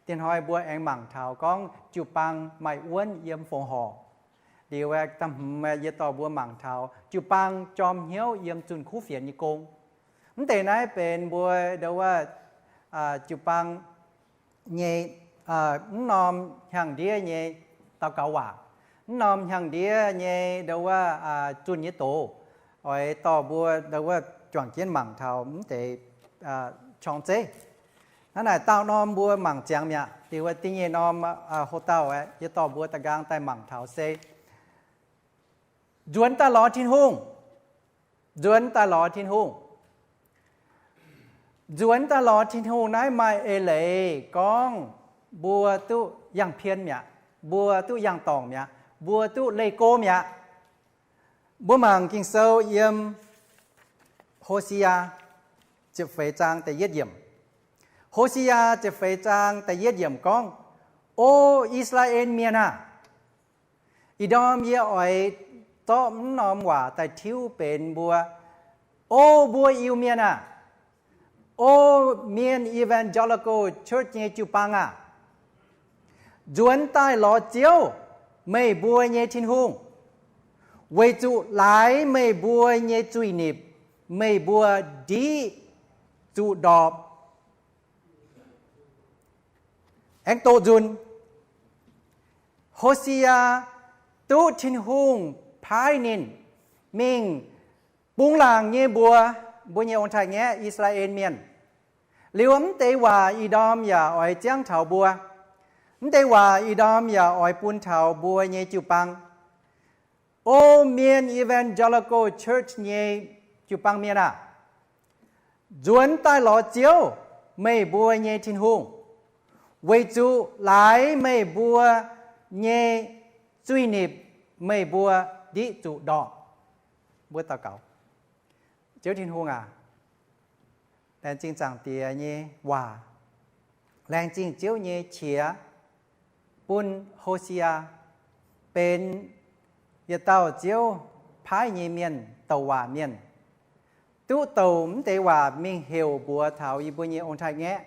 diex hnoi mbuo aengx mangc taux gorngv jiu-baang maaih wuonv yiem fongc horc. Liuz aeqv, da'hmz aeqv, yie dorh mbuo mangc taux jiu-baang jorm hnyouv yiem zunh kuv fienx nyei gong. Mv deix naaiv benx mbuo ndo wuov jiu-baang nyei mv norm hnyangx-ndiev nyei daux gaux waac, mv norm hnyangx-ndiev nyei ndo wuov zunh nyei doz, oix dorh mbuo ndo wuov juangc jienv mangc taux mv deix qorng-zeiv. Hnangv naaic dauh norm mbuo mangc ziangx mi'aqv. Liuz wuov da'nyeic norm houx-dauh aeqv, yie dorh mbuo da'nqaang daaih mangc taux se nzuonx daaih lorz Tin-Hungh. Nzuonx daaih lorz Tin-Hungh. Nzuonx daaih lorz Tin-Hungh naaiv maaih eix leiz gorngv mbuo duqv yangh pien mi'aqv, mbuo duqv yangh dorngc mi'aqv, mbuo duqv leih go mi'aqv. Mbuo mangc Ging-Sou yiem Hosea ziepc feix zaang da'yietv yiemc. Hosea ziepc feix zaang da'yietv yiemc gorngv, O I^saa^laa^en Mienh aah! Ih ndorm yie oix zorqv mv norm waac daaih tiuv benx mbuo, O mbuo Iu-Mienh aah! O mienh Evangelical Church nyei jiu-baang aah! Nzuonx daaih lorz Ziouv, meih mbuo nyei Tin-Hungh, weic zuqc laaix meih mbuo nyei zuiz-nipc meih mbuo ndiqv zuqc ndorpc. Aengx doqc nzunc, Hosea duqv Tin-Hungh paaiv ninh mingh bungx laangc nyei mbuox mbuo nyei ong-taaix-ngaeqv I^saa^laa^en Mienh. Liuz mv deix waac ih ndorm yaac oix ziangv taux mbuo. Mv deix waac ih ndorm yaac oix bun taux mbuo nyei jiu-baang. O mienh Evangelical Church nyei jiu-baang mienh aah! Nzuonx daaih lorz Ziouv, meih mbuo nyei Tin-Hungh, weic zuqc laaix meih mbuo nyei zuiz-nipc meih mbuo ndiqv zuqc ndorpc. Mbuo daux gaux. Ziouv Tin-Hungh aac, laengz zingh Zaangc Diex nyei waac, laengz zingh Ziouv nyei qiex bun Hosea, benx yietc dauh Ziouv paaiv nyei mienh, douc waac mienh, duqv douc mv deix waac mingh heuc mbuox taux yie mbuo nyei ong-taaix-ngaeqv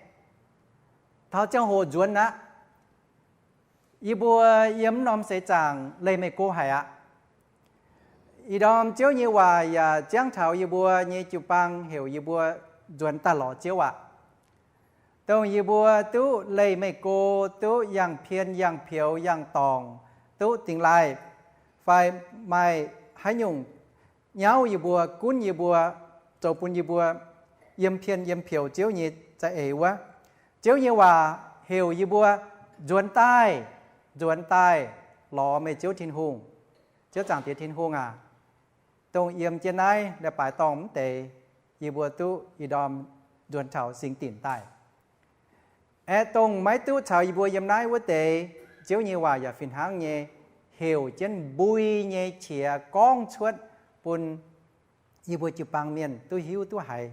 taux ziangh hoc nzuonx aqv. Yie mbuo yiem mv norm seix zaangc leih meih go haic aqv. Ih ndorm Ziouv nyei waac yaac ziangv taux yie mbuo nyei jiu-baang heuc yie mbuo nzuonx daaih lorz Ziouv aqv. Dongh yie mbuo duqv leih meih go, duqv yangh pien, yangh peux, yangh dorngc, duqv dingx laaih, fai maaih haaix nyungc nyauv yie mbuo, gunv yie mbuo, zoux bun yie mbuo yiem pien yiem peux Ziouv nyei za'eix wuov, Ziouv nyei waac heuc yie mbuo nzuonx daaih, nzuonx daaih lorz meih Ziouv Tin-Hungh. Ziouv Zaangc Diex Tin-Hungh aac, dongh yiem jienv naaiv leiz-baaix dorngh mv deix, yie mbuo duqv ih ndorm nzuonx taux singx dinc daaih. Aeqv, dongh maiv duqv caux yie mbuo yiem naaiv wuov deix, Ziouv nyei waac yaac fih hnangv nyei heuc jienv mbui nyei qiex gorngv cuotv bun yie mbuo jiu-baang mienh duqv hiuv duqv haiz.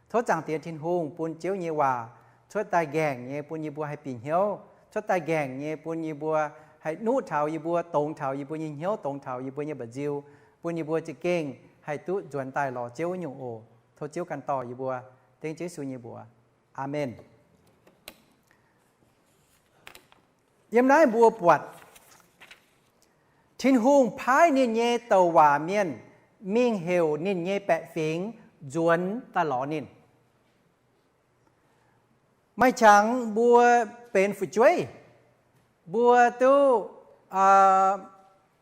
Tov Zaangc Diex Tin-Hungh bun Ziouv nyei waac cuotv daaih nqaengc nyei bun yie mbuo haih bieqc hnyouv, cuotv daaih nqaengc nyei bun yie mbuo haih nuqv taux yie mbuo, dongz taux yie mbuo nyei hnyouv, dongz taux yie mbuo nyei mba'nziu, bun yie mbuo za'gengh haih duqv nzuonx daaih lorz Ziouv wuov nyungc oc. Tov Ziouv ganh dorh yie mbuo, dengv Yesu nyei mbuox. Aamen. Yiem naaiv mbuo buatc Tin-Hungh paaiv ninh nyei douc waac mienh mingh heuc ninh nyei baeqc fingx nzuonx daaih lorz ninh. Maaih qangx mbuo benx fu'jueiv, mbuo duqv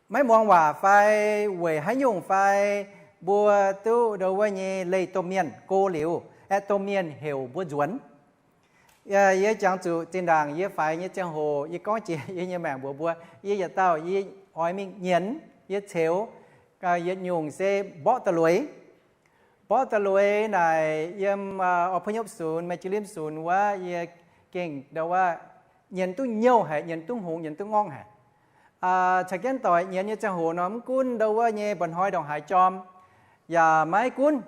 maiv muangx waac fai weic haaix nyungc fai, mbuo duqv ndo wuov nyei leih domh mienh go liuz, aeqv, domh mienh heuc mbuo nzuonx. Yie jangx zuqc zinh ndaangc yie faix nyei ziangh hoc, yie gorngv jiex yie nyei maengc mbuox mbuo, yie yietc dauh yie oix mingh nyienz, yie ceux yietc nyungc se mborqv da'lueiz. Mborqv da'lueiz naaic yiem อพยพศูนย์ Meijilimv ศูนย์ wuov, yie gengh ndo wuov nyienz duqv nyouh haic, nyienz duqv hngongx, nyienz duqv ngorngv haic. Caux jienv doic nyienz nyei ziangh hoc nor, mv gunv ndo wuov nyei mba'hnoi ndongc haaix jorm, yaac maiv gunv,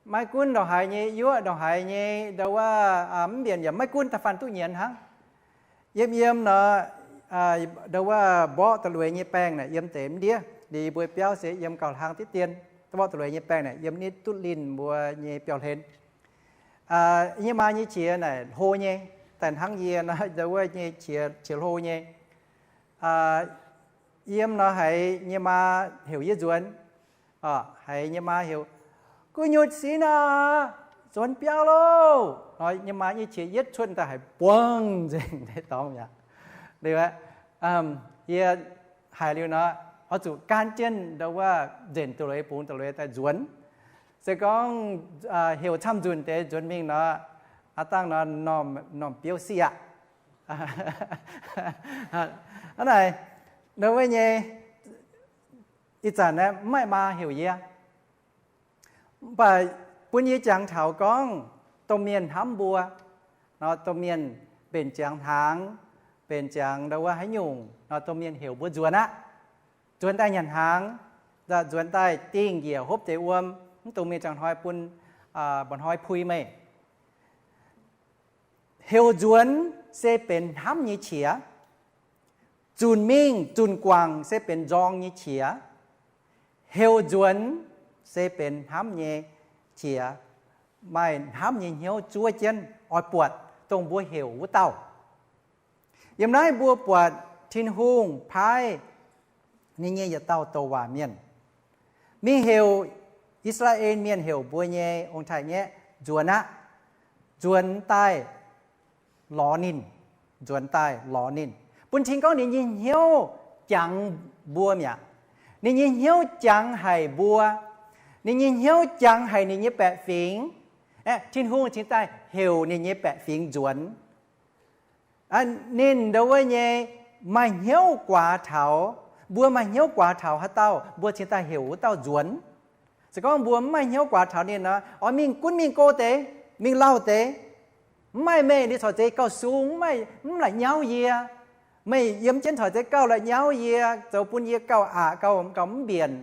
maiv gunv ndongc haaix nyei yuoqv, ndongc haaix nyei ndo wuov mv mbienc, yaac maiv gunv da'faanh duqv nyienz hnangv. Yiem yiem nor, ndo wuov mborqv da'lueiz nyei baengh naaic yiem deix mv ndiev. Liuz yie mbuo biauv se yiem gauh hlang diqv dien. Mborqv da'lueiz nyei baengh naaic yiem nitv duqv linh mbuo nyei biauv-hlen. Yie nyei maa nyei qiex naaic hlo nyei, daaih hnangv yie nor, ndo wuov nyei qiex, qiex hlo nyei. Yiem nor haiz nyei maa heuc yie nzuonx. Haiz nyei maa heuc, Gu'nyuoz sin aac, nzuonx biauv loh! Nor nyei maa nyei qiex yietv cuotv daaih haiz buangv nzengc deix dorngx mi'aqv. Liuz aeqv, yie haiz liuz nor, oix zuqc gaanv jienv ndo wuov nzenc da'lueiz bungx da'lueiz daaih nzuonx. Se gorngv heuc camv nzunc deix nzuonx mingh nor, aav dangh nor m'normh biouv siqv aqv. Hnangv naaic, ndo wuov nyei, ih zanc aeqv, mv maaih maa heuc yie. Mv baac bun yie jangx taux gorngv domh mienh hnamv mbuo, nor domh mienh mbenc ziangx hnaangx, mbenc ziangx ndo wuov haaix nyungc, nor domh mienh heuc mbuo nzuonx aqv. Nzuonx daaih nyanc hnaangx, nzuonx daaih dingh njiec hopv deix wuom, mv dungx mingh ziangh hnoi bun mba'hnoi pui meih. Heuc nzuonx se benx hnamv nyei qiex. Zunc mingh zunc guangc se benx nzorng nyei qiex. Heuc nzuonx se benx hnamv nyei qiex, maaih hnamv nyei hnyouv zuov jienv oix buatc dongh mbuo heuc wuov dauh. Yiem naaiv mbuo buatc Tin-Hungh paaiv ninh nyei yietc dauh douc waac mienh mingh heuc I^saa^laa^en Mienh, heuc mbuo nyei ong-taaix-ngaeqv nzuonx aqv, nzuonx daaih lorz ninh, nzuonx daaih lorz ninh, bun cing gorngv ninh nyei hnyouv jangx mbuo mi'aqv. Ninh nyei hnyouv jangx haic mbuo. Ninh nyei hnyouv jangx haic ninh nyei baeqc fingx. Aeqv, Tin-Hungh cingx daaih heuc ninh nyei baeqc fingx nzuonx. Ninh ndo wuov nyei maaih hnyouv guaax taux, mbuo maaih hnyouv guaax taux haaix dauh, mbuo cingx daaih heuc wuov dauh nzuonx. Se gorngv mbuo mv maaih hnyouv guaax taux ninh nor, oix mingh gunv mingh go deix, mingh lauh deix. Mv maaih meih, ninh corc zeiz gauh sung, mv maaih, mv la'nyauv yie. Meih yiem jienv corc zeiz gauh la'nyauv yie, zoux bun yie gauh aqc, gauh, gauh mv mbienc.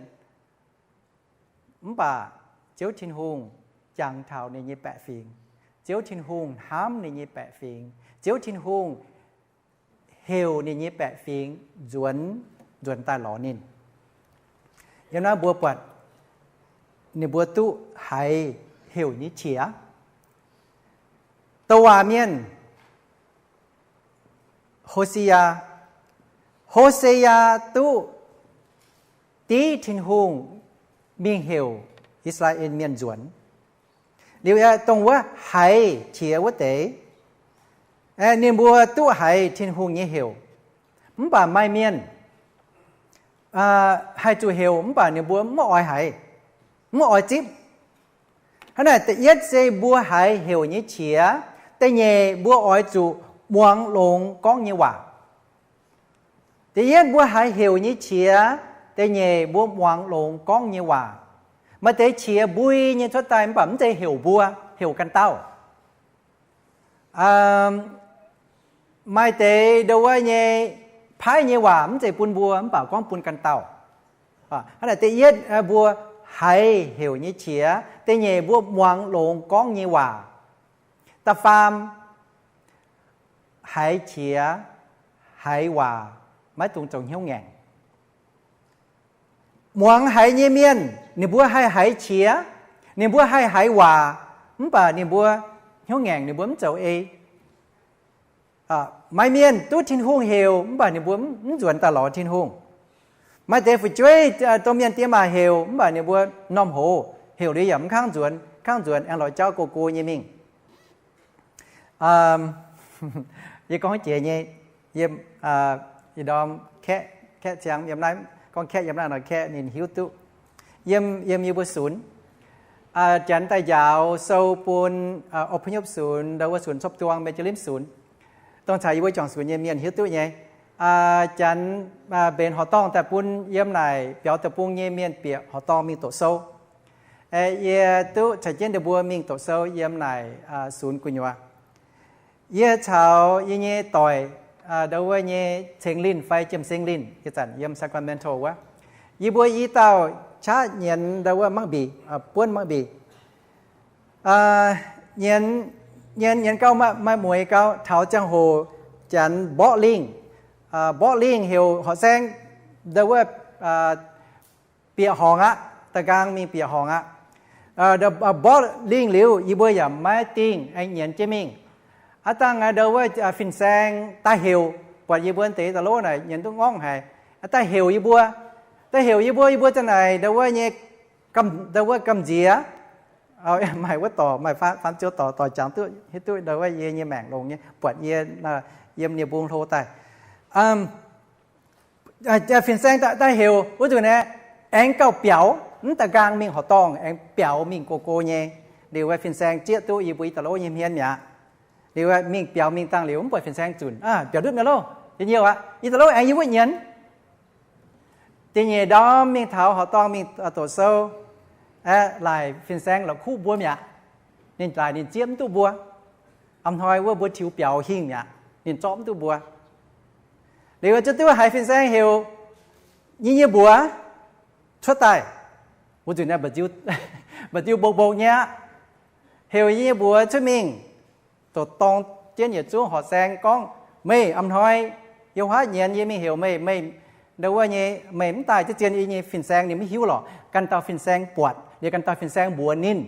Mv baac Ziouv Tin-Hungh jangx taux ninh nyei baeqc fingx. Ziouv Tin-Hungh hnamv ninh nyei baeqc fingx. Ziouv Tin-Hungh heuc ninh nyei baeqc fingx nzuonx, nzuonx daaih lorz ninh. Yiem naaiv mbuo buatc ninh mbuo duqv haiz heuc nyei qiex. Douc waac mienh, Ho^se^yaa, Ho^se^yaa duqv div Tin-Hungh mingh heuc I^saa^laa^en Mienh nzuonx. Liuz aeqv, dongh wuov haiz qiex wuov deix, ninh mbuo duqv haiz Tin-Hungh nyei heuc. Mv baac maaih mienh haih zuqc heuc mv baac ninh mbuo mv oix haiz, mv oix zipv. Hnangv naaic, da'yietv se mbuo haiz heuc nyei qiex. Da'nyeic, mbuo oix zuqc muangx longx gorngv nyei waac. Da'yietv mbuo haiz heuc nyei qiex, da'nyeic mbuo muangx longx gorngv nyei waac. Maaih deix qiex mbui nyei cuotv daaih mv baac mv zeiz heuc mbuo, heuc ganh dauh. Maaih deix ndo wuov nyei paaiv nyei waac mv zeiz bun mbuo, mv baac gorngv bun ganh dauh. Hnangv naaic da'yietv, mbuo haiz heuc nyei qiex. Da'nyeic, mbuo muangx longx gorngv nyei waac. Da'faam, haiz qiex, haiz waac, maiv dungx zoux hnyouv ngaengc. Muangx haiz nyei mienh, ninh mbuo haih haiz qiex, ninh mbuo haih haiz waac, mv baac ninh mbuo hnyouv ngaengc, ninh mbuo mv zoux ei. Maaih mienh duqv Tin-Hungh heuc, mv baac ninh mbuo mv nzuonx daaih lorz Tin-Hungh. Maaih deix fu'jueiv domh mienh diex maac heuc, mv baac ninh mbuo m'normh hoz heuc liuz yaac mv kangv nzuonx, kangv nzuonx aengx lorz jauv go go nyei mingh. Yie gorngv jiex nyei, yie, yie ndorm kaeqv, kaeqv ziangx yiem naaiv, gorngv kaeqv yiem naaiv nor kaeqv ninh hiuv duqv. Yiem, yiem yie mbuo sunx, janx daaih njaaux sou bun อพยพศูนย์ ndau wuov ศูนย์ทบทวน Magdalen ศูนย์, dongh caux yie mbuo juangc sunx nyei mienh hiuv duqv nyei. Janx mbenc horqc dorngh daaih bun yiem naaic biaux deic-bung nyei mienh bieqc horqc dorngh mingh doqc sou. Yie duqv caux jienv ninh mbuo mingh doqc sou yiem naaic sunx gu'nyuoz. Yie caux yie nyei doic, ndau wuov nyei Ceng Linh fai Jiem Seng Linh, ih zanc yiem Sacramento wuov. Yie mbuo i dauh qaqv nyienz ndau wuov mangv mbic, buonv mangv mbic. Nyienz, nyienz, nyienz gau, maaih mueiz gau, taux ziangh hoc janx mborqv lingh, mborqv lingh heuc horqc saeng ndau wuov bieqc horngc aqv, da'nqaang mingh bieqc horngc aqv. Mborqv lingh liuz yie mbuo yaac maiv dingh, aengx nyienz jienv mingh. Aav dangh ndau wuov fin-saeng daaih heuc, buatc yie mbuo deix da'lov naaic nyienz duqv ngorngv haic, daaih heuc yie mbuo, daaih heuc yie mbuo, yie mbuo za'naaic ndau wuov nyei, ndau wuov gamh nziex. Maaih wuov dorc, maaih faam ziou dorc, dorc jangx duqv hiuv duqv ndau wuov yie nyei maengc longx nyei, buatc yie yiem nie-mbung hlo daaih. Fin-saeng daaih heuc wuov nzunc aeqv, aengx gauh biaux, mv da'nqaang mingh horqc dorngh, aengx biaux mingh go go nyei. Liuz fin-saeng zieqv duqv yie mbuo i da'lov nyei hmien mi'aqv. Liuz mingh biaux mingh dangh liuz mv buatc fin-saeng zunc, biaux ndutv mi'aqv loh. Da'nyeic aqv, i da'lov aengx yie wuov nyienz. Da'nyeic ndorm mingh taux horqc dorngh mingh doqc sou, laaic fin-saeng la'kuqv mbuo mi'aqv. Ninh laaic ninh zieqv mv duqv mbuo. A'hnoi wuov mbuo tiux biaux hingh mi'aqv, ninh zorqv mv duqv mbuo. Liuz zieqv duqv haiz fin-saeng heuc yie nyei mbuox cuotv daaih. Wuov nzunc naaiv mba'nziu mbong mbong nyei aqv. Heuc yie nyei mbuox cuotv mingh, dorh dorng jienv yietc zungv horqc saeng gorngv, meih a'hnoi yiem huaav nyienz yie mingh heuc meih, meih ndau wuov nyei meih mv daaih, zien-zien yie nyei fin-saeng ninh mv hiuv lorqc. Ganh dauh fin-saeng buatc liuz ganh dauh fin-saeng mbuox ninh.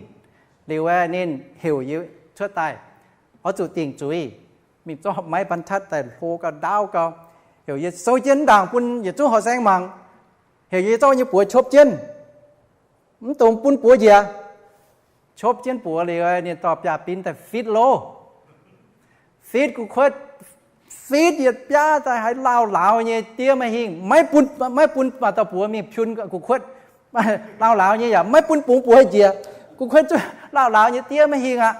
Liuz ninh heuc yie cuotv daaih, oix zuqc dingc zuiz, mingh zorqv maiv บรรทัด daaih hlo gau, ndaauv gau, heuc yie sou jienv ndaangc bun yietc zungv horqc saeng mangc. Heuc yie zorqv nyei buoz copv jienv, mv dungx bun buoz njiec. Copv jienv buoz liuz ninh dorh biaav-bin daaih fitv lov. Fitv gu'kuotv, fitv yietc biaav daaih haiz lauh lauz nyei diev maiv hingh. Maiv bun, maiv bun maaih dauh buoz mingh piun gu'kuotv. Lauh lauz nyei yaac maiv bun bungx buoz njiec. Gu'kuotv zuqc lauh lauz nyei diev maiv hingh aqv.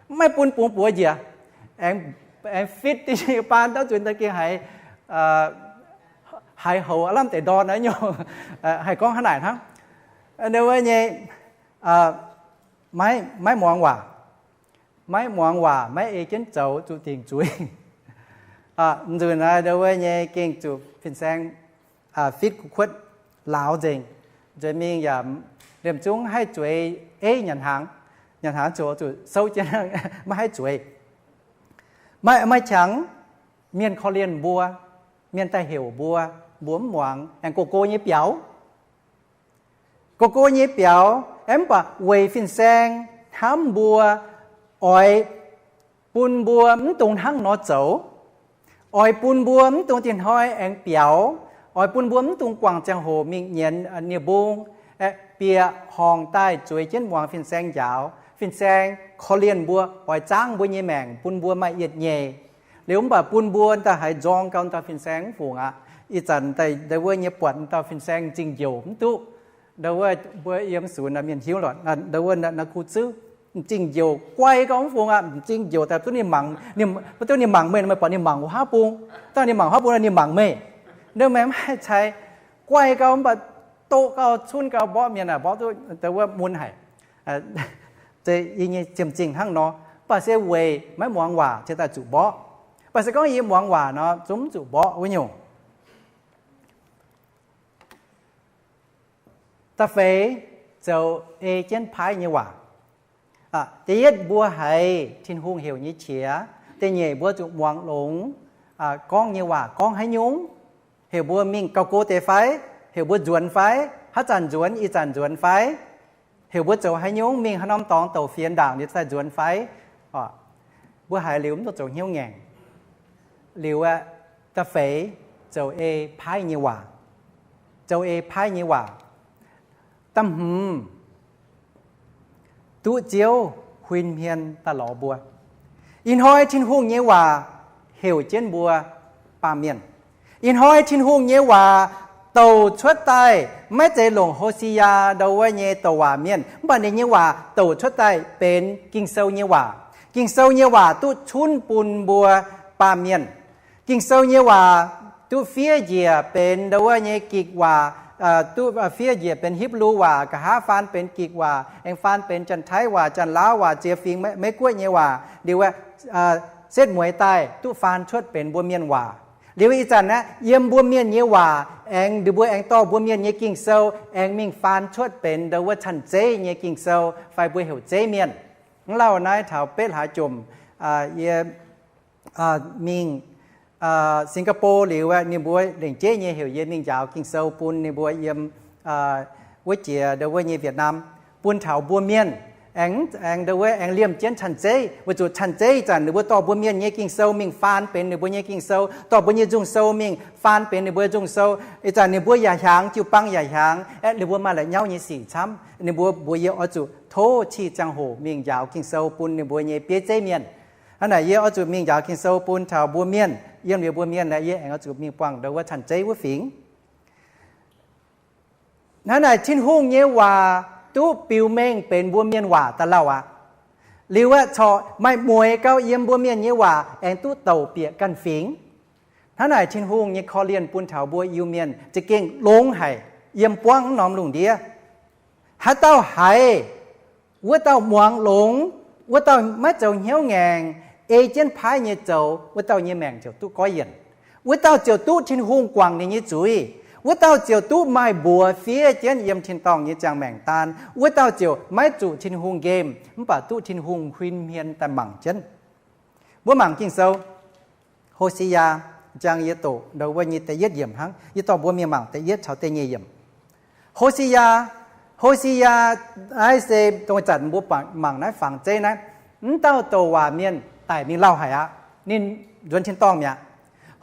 Maiv bun bungx buoz njiec. Aengx fitv diqv baan dauh zunc daaih gengh haiz, haiz houx aav lamh deix ndorn naaiv nyungc. Haih gorngv hnangv naaic hnangv. Ndau wuov nyei, maiv, maiv muangx waac. Maiv muangx waac, maiv ei jienv zoux, zuqc dingc zuiz. Nzunc naaiv ndau wuov nyei gengh zuqc fin-saeng fitv gu'kuotv lauz nzengc. Nzuonx mingh yaac liemh zungv haih zueiz eiv nyanc hnaangx. Nyanc hnaangx ziouc zuqc souv jienv maiv haih zueiz. Maaih, maaih qangx mienh korv-lienh mbuo, mienh daaih heuc mbuo, mbuo mv muangx, aengx go go nyei biaux. Go go nyei biaux, mv baac weic fin-saeng hnamv mbuo, oix bun mbuo mv dungx hnangv nor zoux, oix bun mbuo mv dungx dieh hnoi aengx biaux, oix bun mbuo mv dungx guangc ziangh hoc mingh nyienz nie-mbung, bieqc horngc daaih zueiz jienv muangx fin-saeng njaaux. Fin-saeng korv-lienh mbuo, oix zaangv mbuo nyei maengc, bun mbuo maaih yietc nyeic. Liuz mv baac bun mbuo daaih haiz nzorng gau dauh fin-saeng mv fungc aqv. Ih zanc daaih ndau wuov nyei buatc dauh fin-saeng m'zing njoux mv duqv. Ndau wuov mbuo yiem sunx mienh hiuv lorqc, ndau wuov naaiv kuv zuv m'zing njoux guai gau mv fungc aqv. M'zing njoux daaih duqv ninh mangc, duqv ninh mangc meih, meih buatc ninh mangc huaav bung. Dangh ninh mangc huaav bung, ninh mangc meih. Ndau meih maiv haih cai, guai gau mv baac doqv gau, cunv gau, mborqv mienh aac, mborqv duqv ndau wuov mun haic. Zeiz yie nyei ziemh zingh hnangv nor. Mv baac se weic maiv muangx waac cingx daaih zuqc mborqv. Mv baac se gorngv yie muangx waac nor, zungv mv zuqc mborqv wuov nyungc. Da'feix zoux ei jienv paaiv nyei waac. Da'yietv mbuo haiz Tin-Hungh heuc nyei qiex. Da'nyeic mbuo zuqc muangx longx gorngv nyei waac gorngv haaix nyungc. Heuc mbuo mingh gauh go deix fai? Heuc mbuo nzuonx fai? Haaix zanc nzuonx? Ih zanc nzuonx fai? Heuc mbuo zoux haaix nyungc? Mingh haaix norm dorngx douc fienx ndaangc ninh daaih nzuonx fai? Mbuo haiz liuz mv duqv zoux hnyouv ngaengc. Liuz aeqv, da'feix zoux ei paaiv nyei waac. Zoux ei paaiv nyei waac. Da'hmz, duqv Ziouv huin hmien daaih lorz mbuo. Ih hnoi Tin-Hungh nyei waac heuc jienv mbuo baamh mienh. Ih hnoi Tin-Hungh nyei waac douc cuotv daaih maiv zeiz longc Ho^se^yaa ndo wuov nyei douc waac mienh, mv baac ninh nyei waac douc cuotv daaih benx Ging-Sou nyei waac. Ging-Sou nyei waac duqv cunv bun mbuo baamh mienh. Ging-Sou nyei waac duqv fiev njiec benx ndo wuov nyei Gikc waac, duqv fiev njiec benx Hipv^lu waac, nqa'haav faan benx Gikc waac, aengx faan benx Janx-Taiv waac, Janx-Laauv waac, ziex fingx Meiv-Guoqv nyei waac. Liuz aeqv, setv mueiz daaih duqv faan cuotv benx mbuo mienh waac. Liuz ih zanc aeqv, yiem mbuo mienh nyei waac aengx, ninh mbuo aengx dorh mbuo mienh nyei Ging-Sou aengx mingh faan cuotv benx ndo wuov canh zeiv nyei Ging-Sou fai mbuo heuc zeiv mienh. Mv lauh naaiv taux betv hlaax jomc, yie mingh Singapore liuz aeqv, ninh mbuo lengc jeiv nyei heuc yie mingh njaaux Ging-Sou bun ninh mbuo yiem wuov jiex ndo wuov nyei Vietnam, bun taux mbuo mienh aengx, aengx ndo wuov aengx liemh jienv canh zeiv, weic zuqc canh zeiv ih zanc ninh mbuo dorh mbuo mienh nyei Ging-Sou mingh faan benx ninh mbuo nyei Ging-Sou, dorh mbuo nyei nzung sou mingh faan benx ninh mbuo nyei nzung sou. Ih zanc ninh mbuo yaac hiaangx, jiu-baang yaac hiaangx, aeqv, ninh mbuo maaih la'nyauv nyei sic camv. Ninh mbuo mbuox yie oix zuqc tov qiex ziangh hoc mingh njaaux Ging-Sou bun ninh mbuo nyei bieiv zeiv mienh. Hnangv naaic yie oix zuqc mingh njaaux Ging-Sou bun taux mbuo mienh. Yiem liuz mbuo mienh aeqv, yie aengx oix zuqc mingh buangh ndo wuov canh zeiv wuov fingx. Hnangv naaic Tin-Hungh nyei waac duqv biux mengh benx mbuo mienh waac daaih lauh aqv. Liuz aeqv, corc maaih mueiz gau yiem mbuo mienh nyei waac aengx duqv douc bieqc ganh fingx. Hnangv naaic Tin-Hungh nyei korv-lienh bun taux mbuo Iu-Mienh za'gengh longx haic yiem buangv norm lungh ndiev. Haaix dauh haiz, wuov dauh muangx longx, wuov dauh maiv zoux hnyouv ngaengc, ei jienv paaiv nyei zoux, wuov dauh nyei maengc ziouc duqv goiv yienc. Wuov dauh ziouc duqv Tin-Hungh guangc ninh nyei zuiz. Wuov dauh ziouc duqv maaih mbuox fiev jienv yiem tin-dorngh nyei ziangh maengc daan. Wuov dauh ziouc maiv zuqc Tin-Hungh nqemh, mv baac duqv Tin-Hungh huin hmien daaih mangc jienv. Mbuo mangc Ging-Sou, Ho^se^yaa, jang yie doqc ndo wuov nyei da'yietv yiemc hnangv. Yie dorh mbuo mingh mangc da'yietv caux da'nyeic yiemc. Ho^se^yaa, Ho^se^yaa, naaiv se dongh zanc mbuo mangc naaiv fangx zeiv naaiv, mv dauh douc waac mienh daic mingh lauh haic aqv. Ninh nzuonx tin-dorngh mi'aqv.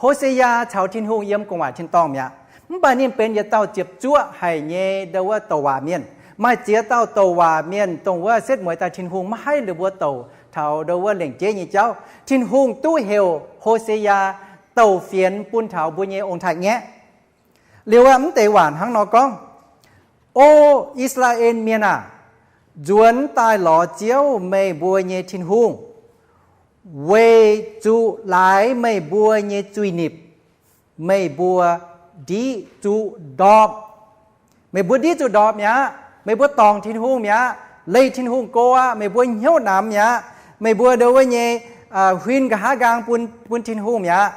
Ho^se^yaa caux Tin-Hungh yiem gu'nguaaic tin-dorngh mi'aqv. Mv baac ninh benx yietc dauh ziepc zuoqv haic nyei ndo wuov douc waac mienh. Maaih ziex dauh douc waac mienh dongh wuov setv mueiz daaih Tin-Hungh maiv haih ninh mbuo douc taux ndo wuov lengc jeiv nyei jauv. Tin-Hungh duqv heuc Ho^se^yaa douc fienx bun taux mbuo nyei ong-taaix-ngaeqv. Liuz aeqv, mv deix waac hnangv nor gorngv, O I^saa^laa^en Mienh aah! Nzuonx daaih lorz Ziouv, meih mbuo nyei Tin-Hungh, weic zuqc laaix meih mbuo nyei zuiz-nipc meih mbuo ndiqv zuqc ndorpc. Meih mbuo ndiqv zuqc ndorpc mi'aqv. Meih mbuo dorngc Tin-Hungh mi'aqv. Leih Tin-Hungh go aqv. Meih mbuo hnyouv namx mi'aqv. Meih mbuo ndo wuov nyei huin nqa'haav nqaang bun, bun Tin-Hungh mi'aqv.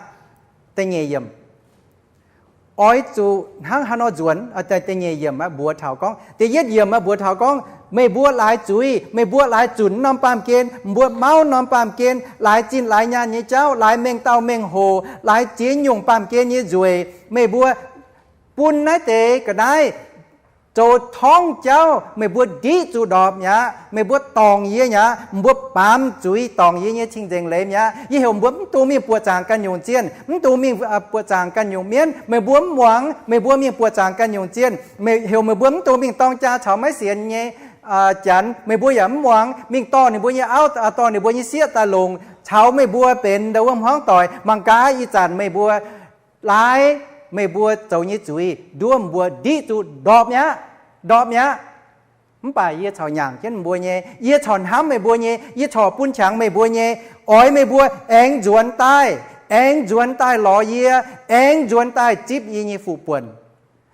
Da'nyeic yiemc. Oix zuqc hnangv haaix nor nzuonx? Da'nyeic yiemc aeqv, mbuox taux gorngv, da'yietv yiemc aeqv, mbuox taux gorngv, meih mbuo laaix zuiz, meih mbuo laaix zunc norm baamh gen, mbuo mauv norm baamh gen, laaix zinh laaix nyaanh nyei jauv, laaix mengh dauh mengh hoc, laaix ziex nyungc baamh gen nyei nzueic, meih mbuo bun naaiv deix ga'naaiv zoux torngv jauv, meih mbuo ndiqv zuqc ndorpc mi'aqv. Meih mbuo dorngc yie mi'aqv. Mbuo baamz zuiz dorngc yie nyei cing-nzengc leiz mi'aqv. Yie heuc mbuo mv dungx mingh buoqc zaangc ganh nyungc zienh, mv dungx mingh buoqc zaangc ganh nyungc mienv. Meih mbuo mv muangx, meih mbuo mingh buoqc zaangc ganh nyungc zienh. Heuc meih mbuo mv dungx mingh dorng jaa caux maiv sienx nyei Janx. Meih mbuo yaac mv muangx, mingh dorh ninh mbuo nyei auv, dorh ninh mbuo nyei sieqv daaih longc caux meih mbuo benx ndo wuov hmuangv doic. Mangc gaax, ih zanc meih mbuo laaix meih mbuo zoux nyei zuiz nduov mbuo ndiqv zuqc ndorpc mi'aqv. Ndorpc mi'aqv. Mv baac yie corc nyaangc jienv mbuo nyei, yie corc hnamv meih mbuo nyei, yie corc bun qangx meih mbuo nyei. Oix meih mbuo aengx nzuonx daaih, aengx nzuonx daaih lorz yie, aengx nzuonx daaih zipv yie nyei fuqv-buonc.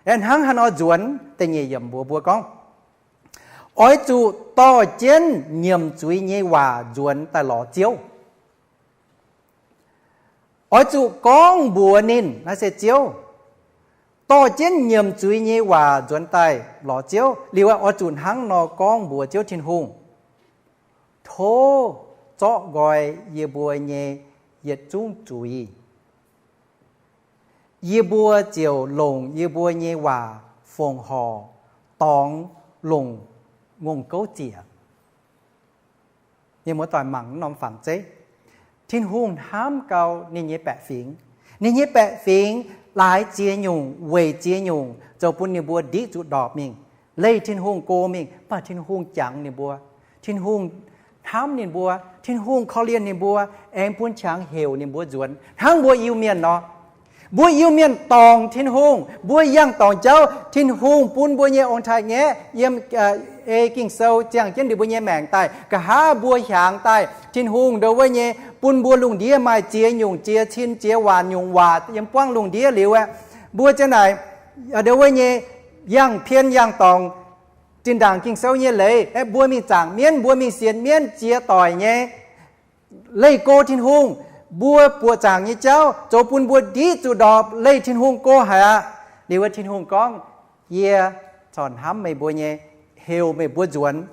Hnangv haaix nor nzuonx? Da'nyeic yiemc mbuox mbuo gorngv, oix zuqc dorh jienv nyiemc zuiz nyei waac nzuonx daaih lorz Ziouv. Oix zuqc gorngv mbuox ninh, naaiv se Ziouv, dorh jienv nyiemc zuiz nyei waac nzuonx daaih lorz Ziouv. Liuz oix zuqc hnangv nor gorngv mbuox Ziouv Tin-Hungh, tov zorqv nqoi yie mbuo nyei yietc zungv zuiz. Yie mbuo ziouc longc yie mbuo nyei waac fongc horc dorngx longc ngongh gouv ziec. Mienh muoz-doic, mangc norm fangx zeiv, Tin-Hungh hnamv gau ninh nyei baeqc fingx. Ninh nyei baeqc fingx laaix ziex nyungc weic ziex nyungc zoux bun ninh mbuo ndiqv zuqc ndorpc mingh, leih Tin-Hungh go mingh. Mv baac Tin-Hungh jangx ninh mbuo. Tin-Hungh hnamv ninh mbuo. Tin-Hungh korv-lienh ninh mbuo, aengx bun qangx heuc ninh mbuo nzuonx hnangv mbuo Iu-Mienh nor. Mbuo Iu-Mienh dorngc Tin-Hungh, mbuo yangh dorngc jauv, Tin-Hungh bun mbuo nyei ong-taaix-ngaeqv yiem, ei Ging-Sou ziangh jienv ninh mbuo nyei maengc daaih. Nqa'haav mbuo hiaangx daaih, Tin-Hungh ndo wuov nyei bun mbuo lungh ndiev maaih ziex nyungc ziex cin ziex waanc nyungc waac yiem buangv lungh ndiev liuz aeqv, mbuo ziang naaic ndo wuov nyei yangh pien yangh dorngc zinh ndaangc Ging-Sou nyei leiz aeqv, mbuo mingh zaangc mienv, mbuo mingh sienx mienv ziex doic nyei, leih go Tin-Hungh. Mbuo buoqc zaangc nyei jauv zoux bun mbuo ndiqv zuqc ndorpc, leih Tin-Hungh go haic aqv. Liuz wuov Tin-Hungh gorngv, yie corc hnamv meih mbuo nyei, heuc meih mbuo nzuonx.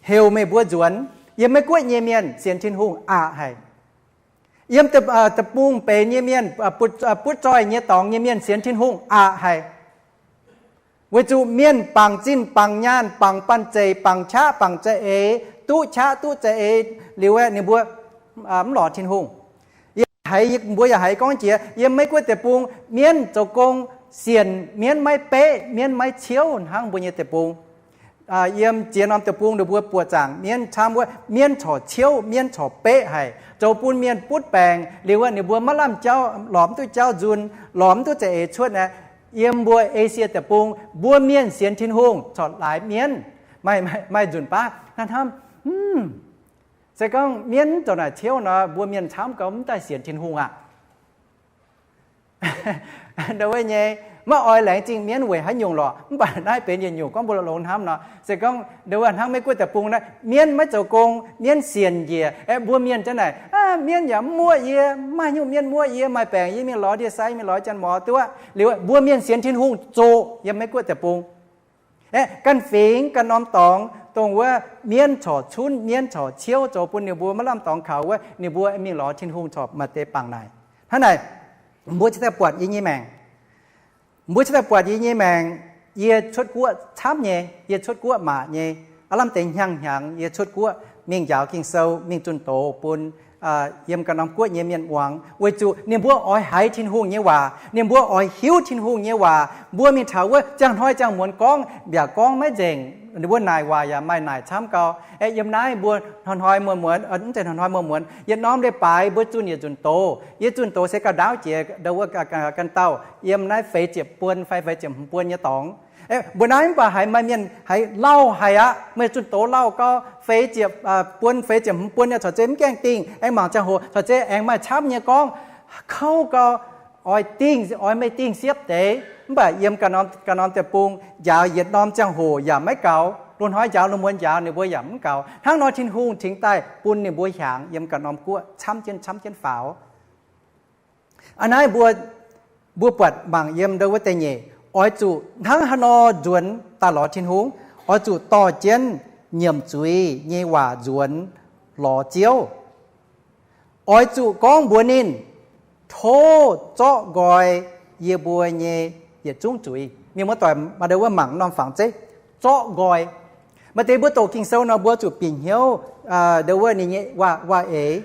Heuc meih mbuo nzuonx. Yiem Meiv Guoqv nyei mienh sienx Tin-Hungh aqc haic. Yiem deic-bung benx nyei mienh, butv zoih nyei dorngx nyei mienh sienx Tin-Hungh aqc haic. Weic zuqc mienh bangc zinh bangc nyaanh, bangc banh zeic, bangc qaqv bangc za'eix, duqv qaqv duqv za'eix liuz aeqv, ninh mbuo mv lorz Tin-Hungh. Yie haiz, mbuo yaac haiz gorngv jiex yiem Meiv Guoqv deic-bung mienv zoux gong sienx mienv maiv beqv, mienv maiv ciouv hnangv mbuo nyei deic-bung. Yiem ziex norm deic-bung ninh mbuo buoqc zaangc mienv camv wuov, mienv corc ciouv, mienv corc beqv haic, zoux bun mienh butv baengc liuz wuov, ninh mbuo maiv lamh jauv, lorz mv duqv jauv nzun, lorz mv duqv za'eix cuotv aqv. Yiem mbuo Esie deic-bung mbuo mienh sienx Tin-Hungh corc laaix mienv, maaih, maaih nzunc baav hnamv, se gorngv mienv zoux naaic ciouv nor, mbuo mienh camv gau mv daaih sienx Tin-Hungh aqv. Ndo wuov nyei, maiv oix laengz zingh mienv weic haaix nyungc lorqc, mv baac naaiv benx yietc nyungc gorngv mbuo longx hnamv nor. Se gorngv ndo wuov hnangv Meiv Guoqv deic-bung naaiv, mienv maiv zoux gong, mienv sienx njiec, aeqv, mbuo mienh ziang naaic, mienv yaac mv muoqv yie, maaih nyungc mienv muoqv yie, maaih baengc yie mingh lorz ndie-sai, mingh lorz janx-mor duqv. Liuz mbuo mienh sienx Tin-Hungh zoqc yiem Meiv Guoqv deic-bung. Aeqv, ganh fingx ganh norm dorngx, dongh wuov mienv corc cunv, mienv corc ciouv, zoux bun ninh mbuo maiv lamh dorngx kaux wuov, ninh mbuo mingh lorz Tin-Hungh corc maaih deix bangc naaic. Hnangv naaic, mbuo cingx daaih buatc yie nyei maengc. Mbuo cingx daaih buatc yie nyei maengc. Yie cuotv guoqv camv nyei, yie cuotv guoqv maac nyei, aav lamh deix hnyangx-hnyangx yie cuotv guoqv mingh njaaux Ging-Sou, mingh zunh doz bun yiem ganh norm guoqv nyei mienh muangx, weic zuqc ninh mbuo oix haiz Tin-Hungh nyei waac, ninh mbuo oix hiuv Tin-Hungh nyei waac. Mbuo mingh taux wuov ziangh hnoi ziangh muonz gorngv yaac gorngv maiv nzengc, ninh mbuo naaic waac yaac maaih naaic camv gau. Aeqv, yiem naaiv mbuo hnoi-hnoi muonz-muonz, mv zeiz hnoi-hnoi muonz-muonz, yietc norm leiz-baaix mbuo zunh yietc nzunc doz. Yie zunh doz se gauh ndaauv jiex ndo wuov ganh dauh yiem naaiv feix ziepc buon fai feix ziepc hmz buon nyei dorngx. Mbuo naaiv mv baac haiz maaih mienh haiz lauh haic aqv. Meih zunh doz lauh gau, feix ziepc buon feix ziepc hmz buon nyei corc zeiz mv gaengh dingh. Aengx mangc ziangh hoc corc zeiz aengx maaih camv nyei gorngv, kouv gau, oix dingh, oix meih dingh siepv deix. Mv baac yiem ganh norm deic-bung njaaux yietc norm ziangh hoc yaac maiv gaux. Loz-hnoi njaaux, loz-muonz njaaux, ninh mbuo yaac mv gaux. Hnangv nor Tin-Hungh cingx daaih bun ninh mbuo hiaangx yiem ganh norm guoqv camv jienv camv jienv faaux. Aa, naaiv mbuo, mbuo buatc mangc yiem ndo wuov deix nyeic, oix zuqc hnangv haaix nor nzuonx daaih lorz Tin-Hungh? Oix zuqc dorh jienv nyiemc zuiz nyei waac nzuonx lorz Ziouv. Oix zuqc gorngv mbuox ninh, tov zorqv nqoi yie mbuo nyei yietc zungv zuiz. Mienh muoz-doic, maaih ndo wuov mangc norm fangx zeiv, zorqv nqoi. Maaih deix mbuo doqc Ging-Sou nor mbuo zuqc bieqc hnyouv ndo wuov ninh nyei waac-eix,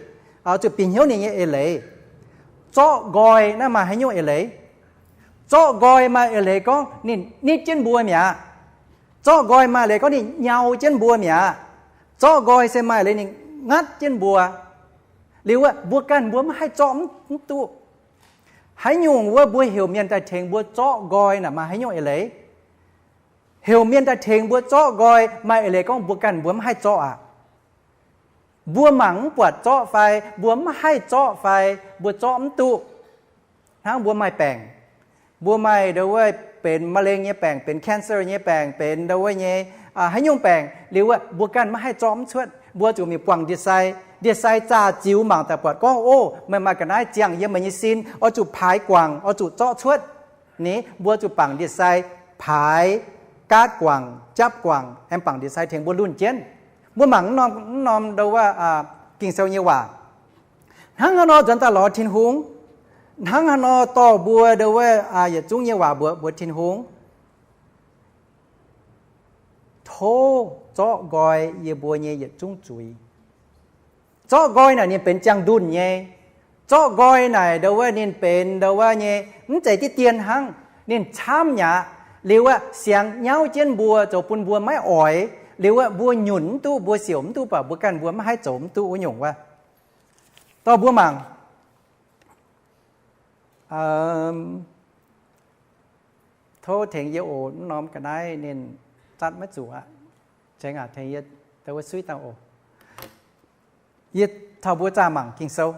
zuqc bieqc hnyouv ninh nyei eix leiz. Zorqv nqoi naaiv maaih haaix nyungc eix leiz? Zorqv nqoi maaih eix leiz gorngv ninh nitv jienv mbuo mi'aqv. Zorqv nqoi maaih leiz gorngv ninh nyau jienv mbuo mi'aqv. Zorqv nqoi se maaih leiz ninh ngatv jienv mbuo. Liuz wuov mbuo ganh mbuo maiv haih zorqv mv duqv. Haaix nyungc wuov mbuo heuc mienh daaih tengx mbuo zorqv nqoi naaic maaih haaix nyungc eix leiz? Heuc mienh daaih tengx mbuo zorqv nqoi maaih eix leiz gorngv mbuo ganh mbuo mv haih zorqv aqv. Mbuo mangc mv buatc zorqv fai mbuo mv haih zorqv fai mbuo zorqv mv duqv. Hnangv mbuo maaih baengc, mbuo maaih ndo wuov benx มะเร็ง nyei baengc, benx cancer nyei baengc, benx ndo wuov nyei haaix nyungc baengc liuz wuov mbuo ganh maiv haih zorqv mv cuotv, mbuo zuqc mingh buangh ndie-sai. Ndie-sai zaah ziux mangc daaih buatc gorngv, o, meih maaih ga'naaiv ziangh yiem meih nyei sin, oix zuqc paaix guangc, oix zuqc zorqv cuotv. Ni mbuo zuqc bangc ndie-sai paaix, gaatv guangc, japv guangc, aengx bangc ndie-sai tengx mbuo lunh jienv. Mbuo mangc mv norm, mv norm ndo wuov Ging-Sou nyei waac. Hnangv haaix nor nzuonx daaih lorz Tin-Hungh? Hnangv haaix nor dorh mbuo ndo wuov yietc zungv nyei waac mbuox mbuox Tin-Hungh? Tov zorqv nqoi yie mbuo nyei yietc zungv zuiz. Zorqv nqoi naaic ninh benx ziangh ndunh nyei. Zorqv nqoi naaic ndo wuov ninh benx ndo wuov nyei, mv zeiz diqv dien hnangv. Ninh camv mi'aqv. Liuz wuov siangx nyauv jienv mbuo, zoux bun mbuo maiv oix. Liuz wuov mbuo nyunc mv duqv, mbuo siouc mv duqv, baac mbuo ganh mbuo maiv haih zoux mv duqv wuov nyungc wuov. Dorh mbuo mangc. Tov tengx yie oc, mv norm ga'naaiv ninh zatv maiv zuqc aqv. Tengx aac, tengx yie, wuov suiv dangh oc. Yie taux mbuo zaah mangc Ging-Sou.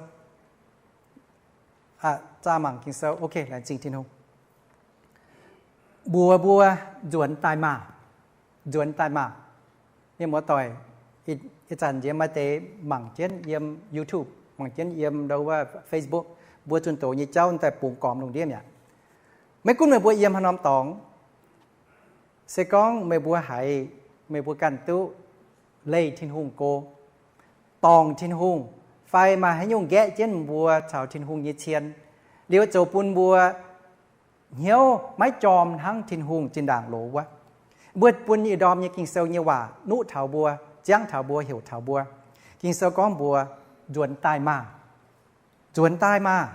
Zaah mangc Ging-Sou, ok, laengz zingh Tin-Hungh. Mbuox mbuo nzuonx daaih maah! Nzuonx daaih maah! Mienh muoz-doic, ih zanc nziex maaih deix mangc jienv yiem YouTube, mangc jienv yiem ndo wuov Facebook, mbuo zunh doz nyei jauv daaih bungx gormx lungh ndiev mi'aqv. Maiv gunv meih mbuo yiem haaix norm dorngx, se gorngv meih mbuo haiz meih mbuo ganh duqv leih Tin-Hungh go, dorngc Tin-Hungh, fai maaih haaix nyungc nqaeqv jienv mbuo caux Tin-Hungh nyei cien, liuz zoux bun mbuo hnyouv maiv jorm hnangv Tin-Hungh zinh ndaangc loz wuov, mbuo bun ih ndorm nyei Ging-Sou nyei waac nuqv taux mbuo, ziangv taux mbuo, heuc taux mbuo. Ging-Sou gorngv mbuox, nzuonx daaih maah! Nzuonx daaih maah!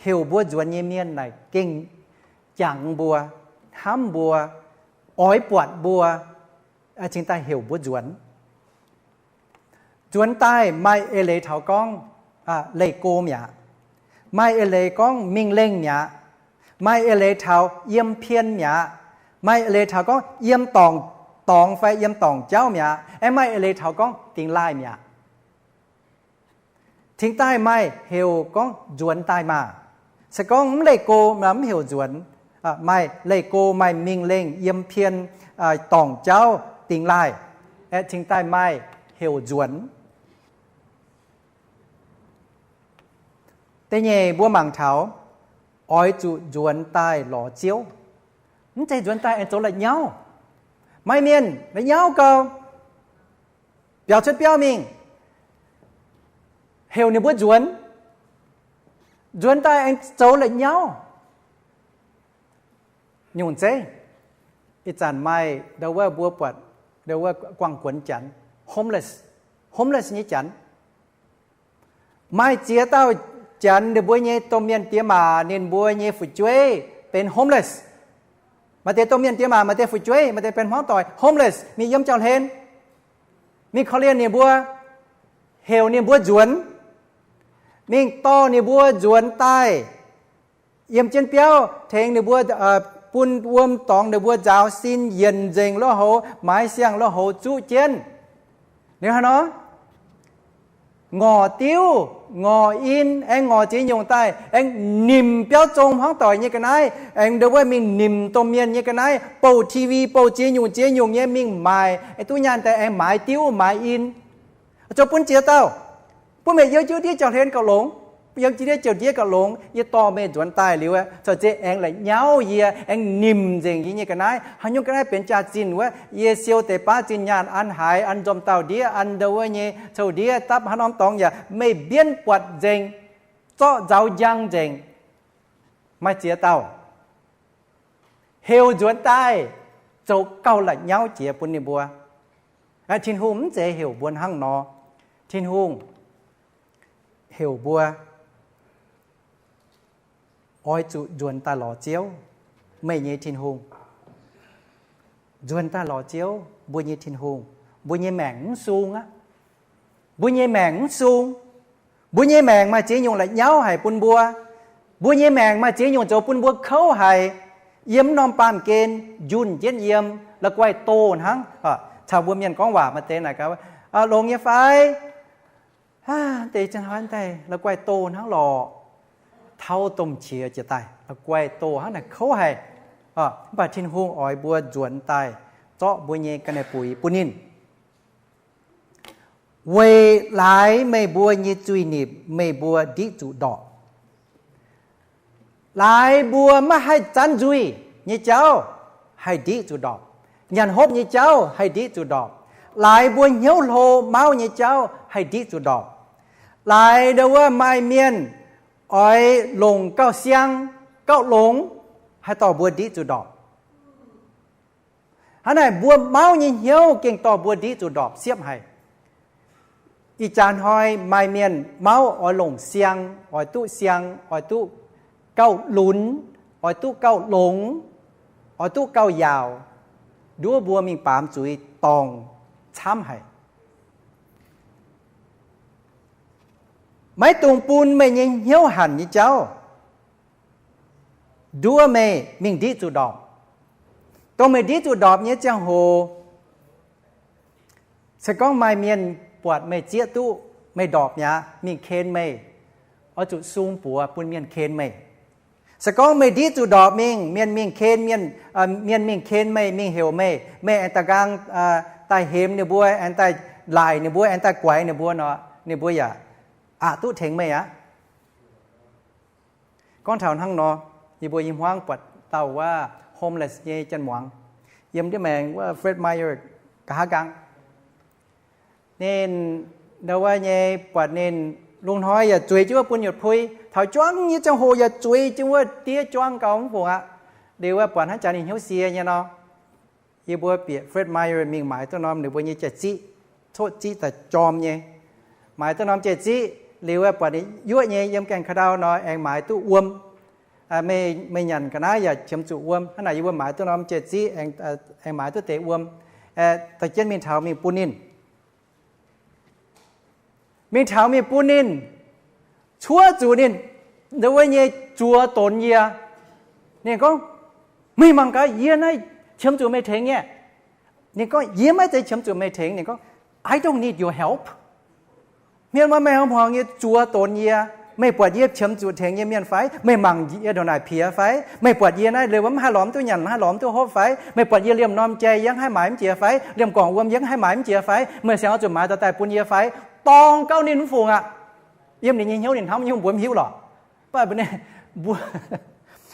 Heuc mbuo nzuonx nyei mienh naaic gengh jangx mbuo, hnamv mbuo, oix buatc mbuo, cingx daaih heuc mbuo nzuonx. Nzuonx daaih maaih eix leiz taux gorngv leih go mi'aqv. Maaih eix leiz gorngv mingh lengh mi'aqv. Maaih eix leiz taux yiem pien mi'aqv. Maaih eix leiz taux gorngv yiem dorngc, dorngx fai yiem dorngc jauv mi'aqv. Aengx maaih eix leiz taux gorngv dingx laaih mi'aqv. Cingx daaih maaih heuc gorngv nzuonx daaih maah! Se gorngv mv leih go, mv heuc nzuonx. Maaih leih go, maaih mingh lengh, yiem pien, dorngc jauv, dingx laaih, aeqv, cingx daaih maaih heuc nzuonx. Da'nyeic mbuo mangc taux, oix zuqc nzuonx daaih lorz Ziouv. Mv zeiz nzuonx daaih aengx zoux la'nyauv. Maaih mienh la'nyauv gau, biaux cuotv biauv mingh, heuc ninh mbuo nzuonx, nzuonx daaih aengx zoux la'nyauv. Nyungc zeiv, ih zanc maaih ndo wuov mbuo buatc ndo wuov guangc guonx janx, homeless, homeless nyei janx. Maaih ziex dauh janx ninh mbuo nyei domh mienh diex maac, ninh mbuo nyei fu'jueiv benx homeless. Maaih deix domh mienh diex maac, maaih deix fu'jueiv, maaih deix benx hmuangv doic homeless, mingh yiem jauv-hlen, mingh korv-lienh ninh mbuo, heuc ninh mbuo nzuonx, mingh dorh ninh mbuo nzuonx daaih yiem jienv biauv, tengx ninh mbuo, bun wuom dorngx ninh mbuo nzaaux sin, yienc nzengc lo houx, maaiz siang lo houx zuqv jienv. Liuz haaix nor? Ngorc diuv, ngorc in, aengx ngorc ziex nyungc daaih, aengx nimc biauv zong hmuangv doic nyei ga'naaiv, aengx ndo wuov mingh nimc domh mienh nyei ga'naaiv, bouh T V, bouh ziex nyungc ziex nyungc nyei mingh maaic, aengx duqv nyaanh daaih aengx maaiz diuv maaiz in. Zoux bun ziex dauh, bun meih yiem jienv ndiev jauv-hlen gauh longx, yiem jienv ndiev jauv-ndiev gauh longx. Yie dorh meih nzuonx daaih liuz, caux ziex aengx la'nyauv yie, aengx nimc nzengc yie nyei ga'naaiv. Haaix nyungc ga'naaiv benx jaax-zinh wuov, yie siou deix baav zinh nyaanh an haaix, an nzomh dauh ndiev, an ndo wuov nyei cou-ndiev dapv haaix norm dorngx yaac meih mbienv buatc nzengc, zorqv nzauz njang nzengc. Maaih ziex dauh heuc nzuonx daaih zoux gauh la'nyauv jiex bun ninh mbuo. Tin-Hungh mv zeiz heuc mbuo hnangv nor. Tin-Hungh heuc mbuo oix zuqc nzuonx daaih lorz Ziouv, meih nyei Tin-Hungh. Nzuonx daaih lorz Ziouv, mbuo nyei Tin-Hungh. Mbuo nyei maengc mv sung aqv. Mbuo nyei maengc mv sung. Mbuo nyei maengc maaih ziex nyungc la'nyauv haic bun mbuo. Mbuo nyei maengc maaih ziex nyungc zoux bun mbuo kouv haic. Yiem norm baamh gen njunh jienv yiem, la'guaih doh hnangv. Caux mbuo mienh gorngv waac maaih deix naaic gaax, longx nyei fai? Deix zinh hnoi daaih la'guaih doh hnangv lorqc. Tauv domh qiex jiex daaih, la'guaih doh hnangv naaic kouv haic. Mv baac Tin-Hungh oix mbuo nzuonx daaih zorqv mbuo nyei ga'naaiv buix bun ninh. Weic laaix meih mbuo nyei zuiz-nipc meih mbuo ndiqv zuqc ndorpc. Laaix mbuo maiv haih zanv nzuih nyei jauv haih ndiqv zuqc ndorpc. Nyanc hopv nyei jauv haih ndiqv zuqc ndorpc. Laaix mbuo hnyouv hlo mauv nyei jauv haih ndiqv zuqc ndorpc. Laaix ndo wuov maaih mienh oix longc gauh siang, gauh longx, haih dorh mbuo ndiqv zuqc ndorpc. Hnangv naaic mbuo mauv nyei hnyouv gengh dorh mbuo ndiqv zuqc ndorpc siepv haic. Ih jaax hnoi maaih mienh mauv oix longc siang, oix duqv siang, oix duqv gauh lunx, oix duqv gauh longx, oix duqv gauh yaauc, nduov mbuo mingh baamz zuiz dorngc camv haic. Maiv dungx bun meih nyei hnyouv hanc nyei jauv nduov meih mingh ndiqv zuqc ndorpc. Dongh meih ndiqv zuqc ndorpc nyei ziangh hoc, se gorngv maaih mienh buatc meih zieqv duqv meih ndorpc mi'aqv, mingh ken meih, oix zuqc sung buoz bun mienh ken meih. Se gorngv meih ndiqv zuqc ndorpc mingh, mienh mingh ken, mienh, mienh mingh ken meih, mingh heuc meih, meih aengx da'nqaang daaih hemx ninh mbuo, aengx daaih laaic ninh mbuo, aengx daaih guaix ninh mbuo nor, ninh mbuo yaac aqc duqv tengx meih aqv. Gorngv taux hnangv nor, yie mbuo i hmuangv buatc dauh wuov homeless nyei janx-muangz yiem ndiev maengx wuov Fred Meyer nqa'haav nqaang. Ninh ndo wuov nyei buatc ninh lungh hnoi yaac zueiz jienv wuov bun nyutc pui. Taux juangv nyei ziangh hoc yaac zueiz jienv wuov diev juangv gau mv fungc aqv. Liuz wuov buatc hnangv jaax ninh hnyouv sie nyei nor, yie mbuo bieqc Fred Meyer mingh maaiz duqv norm ninh mbuo nyei jai-ziqv, coqv ziqv daaih jorm nyei. Maaiz duqv norm jai-ziqv liuz wuov buatc ninh yuoqv nyei yiem gaengh ka'ndau nor aengx maaiz duqv wuom. Meih nyanc ga'naaiv yaac qiemx zuqc wuom. Hnangv naaic yie mbuo maaiz duqv norm jai-ziqv aengx maaiz duqv deix wuom. Dorh jienv mingh taux mingh bun ninh. Mingh taux mingh bun ninh, cuotv zuqc ninh ndo wuov nyei zuoz donx yie. Ninh gorngv, meih mangc gaax, yie naaiv qiemx zuqc meih tengx nyei. Ninh gorngv, yie maiv zeiz qiemx zuqc meih tengx. Ninh gorngv, I don't need your help. Mienh muoz, meih hmuangx nyei zuoz donx yie. Meih buatc yie qiemx zuqc tengx nyei mienh fai? Meih mangc yie ndongc naaic piex fai? Meih buatc yie naaiv liemh mv haih lorz duqv nyanc, mv haih lorz duqv hopv fai? Meih buatc yie liemh norm jai yie mv haih maaiz mv jiex fai? Liemh gorngc wuom yie mv haih maaiz mv jiex fai? Meih siang oix zuqc maaiz daaih daaih bun yie fai? Dorngx gauh ninh mv fungc aqv. Yiem ninh nyei hnyouv ninh hnamv nyungc mbuo mv hiuv lorqc. Mv baac mbuo,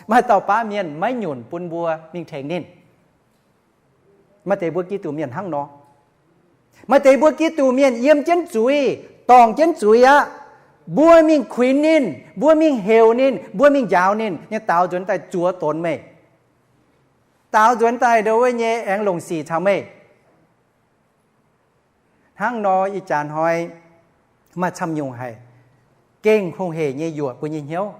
maaih dauh baav mienh maiv nyunc bun mbuo mingh tengx ninh. Maaih deix mbuo Giduc mienh hnangv nor. Maaih deix mbuo Giduc mienh yiem jienv zuiz, dorngc jienv zuiz aqv. Mbuo mingh kuinx ninh, mbuo mingh heuc ninh, mbuo mingh njaaux ninh, ninh daaux nzuonx daaih zuoz donx meih. Daaux nzuonx daaih ndo wuov nyei aengx longc sic caux meih. Hnangv nor ih jaax hnoi maaih camv nyungc haic, gengh hungh hec nyei yuoqc mbuo nyei hnyouv.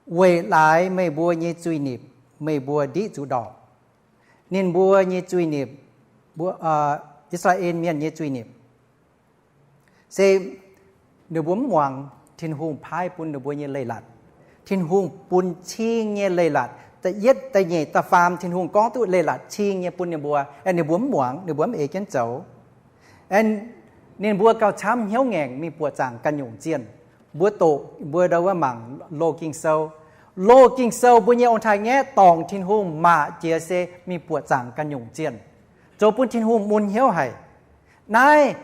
Weic laaix meih mbuo nyei zuiz-nipc meih mbuo ndiqv zuqc ndorpc. Ninh mbuo nyei zuiz-nipc, mbuo, I^saa^laa^en Mienh nyei zuiz-nipc se ninh mbuo mv muangx Tin-Hungh paaiv bun ninh mbuo nyei leiz-latc. Tin-Hungh bun cing nyei leiz-latc, da'yietv, da'nyeic, da'faam Tin-Hungh gorngv duqv leiz-latc cing nyei bun ninh mbuo, ninh mbuo mv muangx, ninh mbuo mv ei jienv zoux. Ninh mbuo gauh camv hnyouv ngaengc mingh buoqc zaangc ganh nyungc zienh. Mbuo doqc mbuo ndo wuov mangc loz Ging-Sou. Loz Ging-Sou mbuo nyei ong-taaix-ngaeqv dorngc Tin-Hungh maac jiex se mingh buoqc zaangc ganh nyungc zienh, zoux bun Tin-Hungh mun hnyouv haic. Naaiv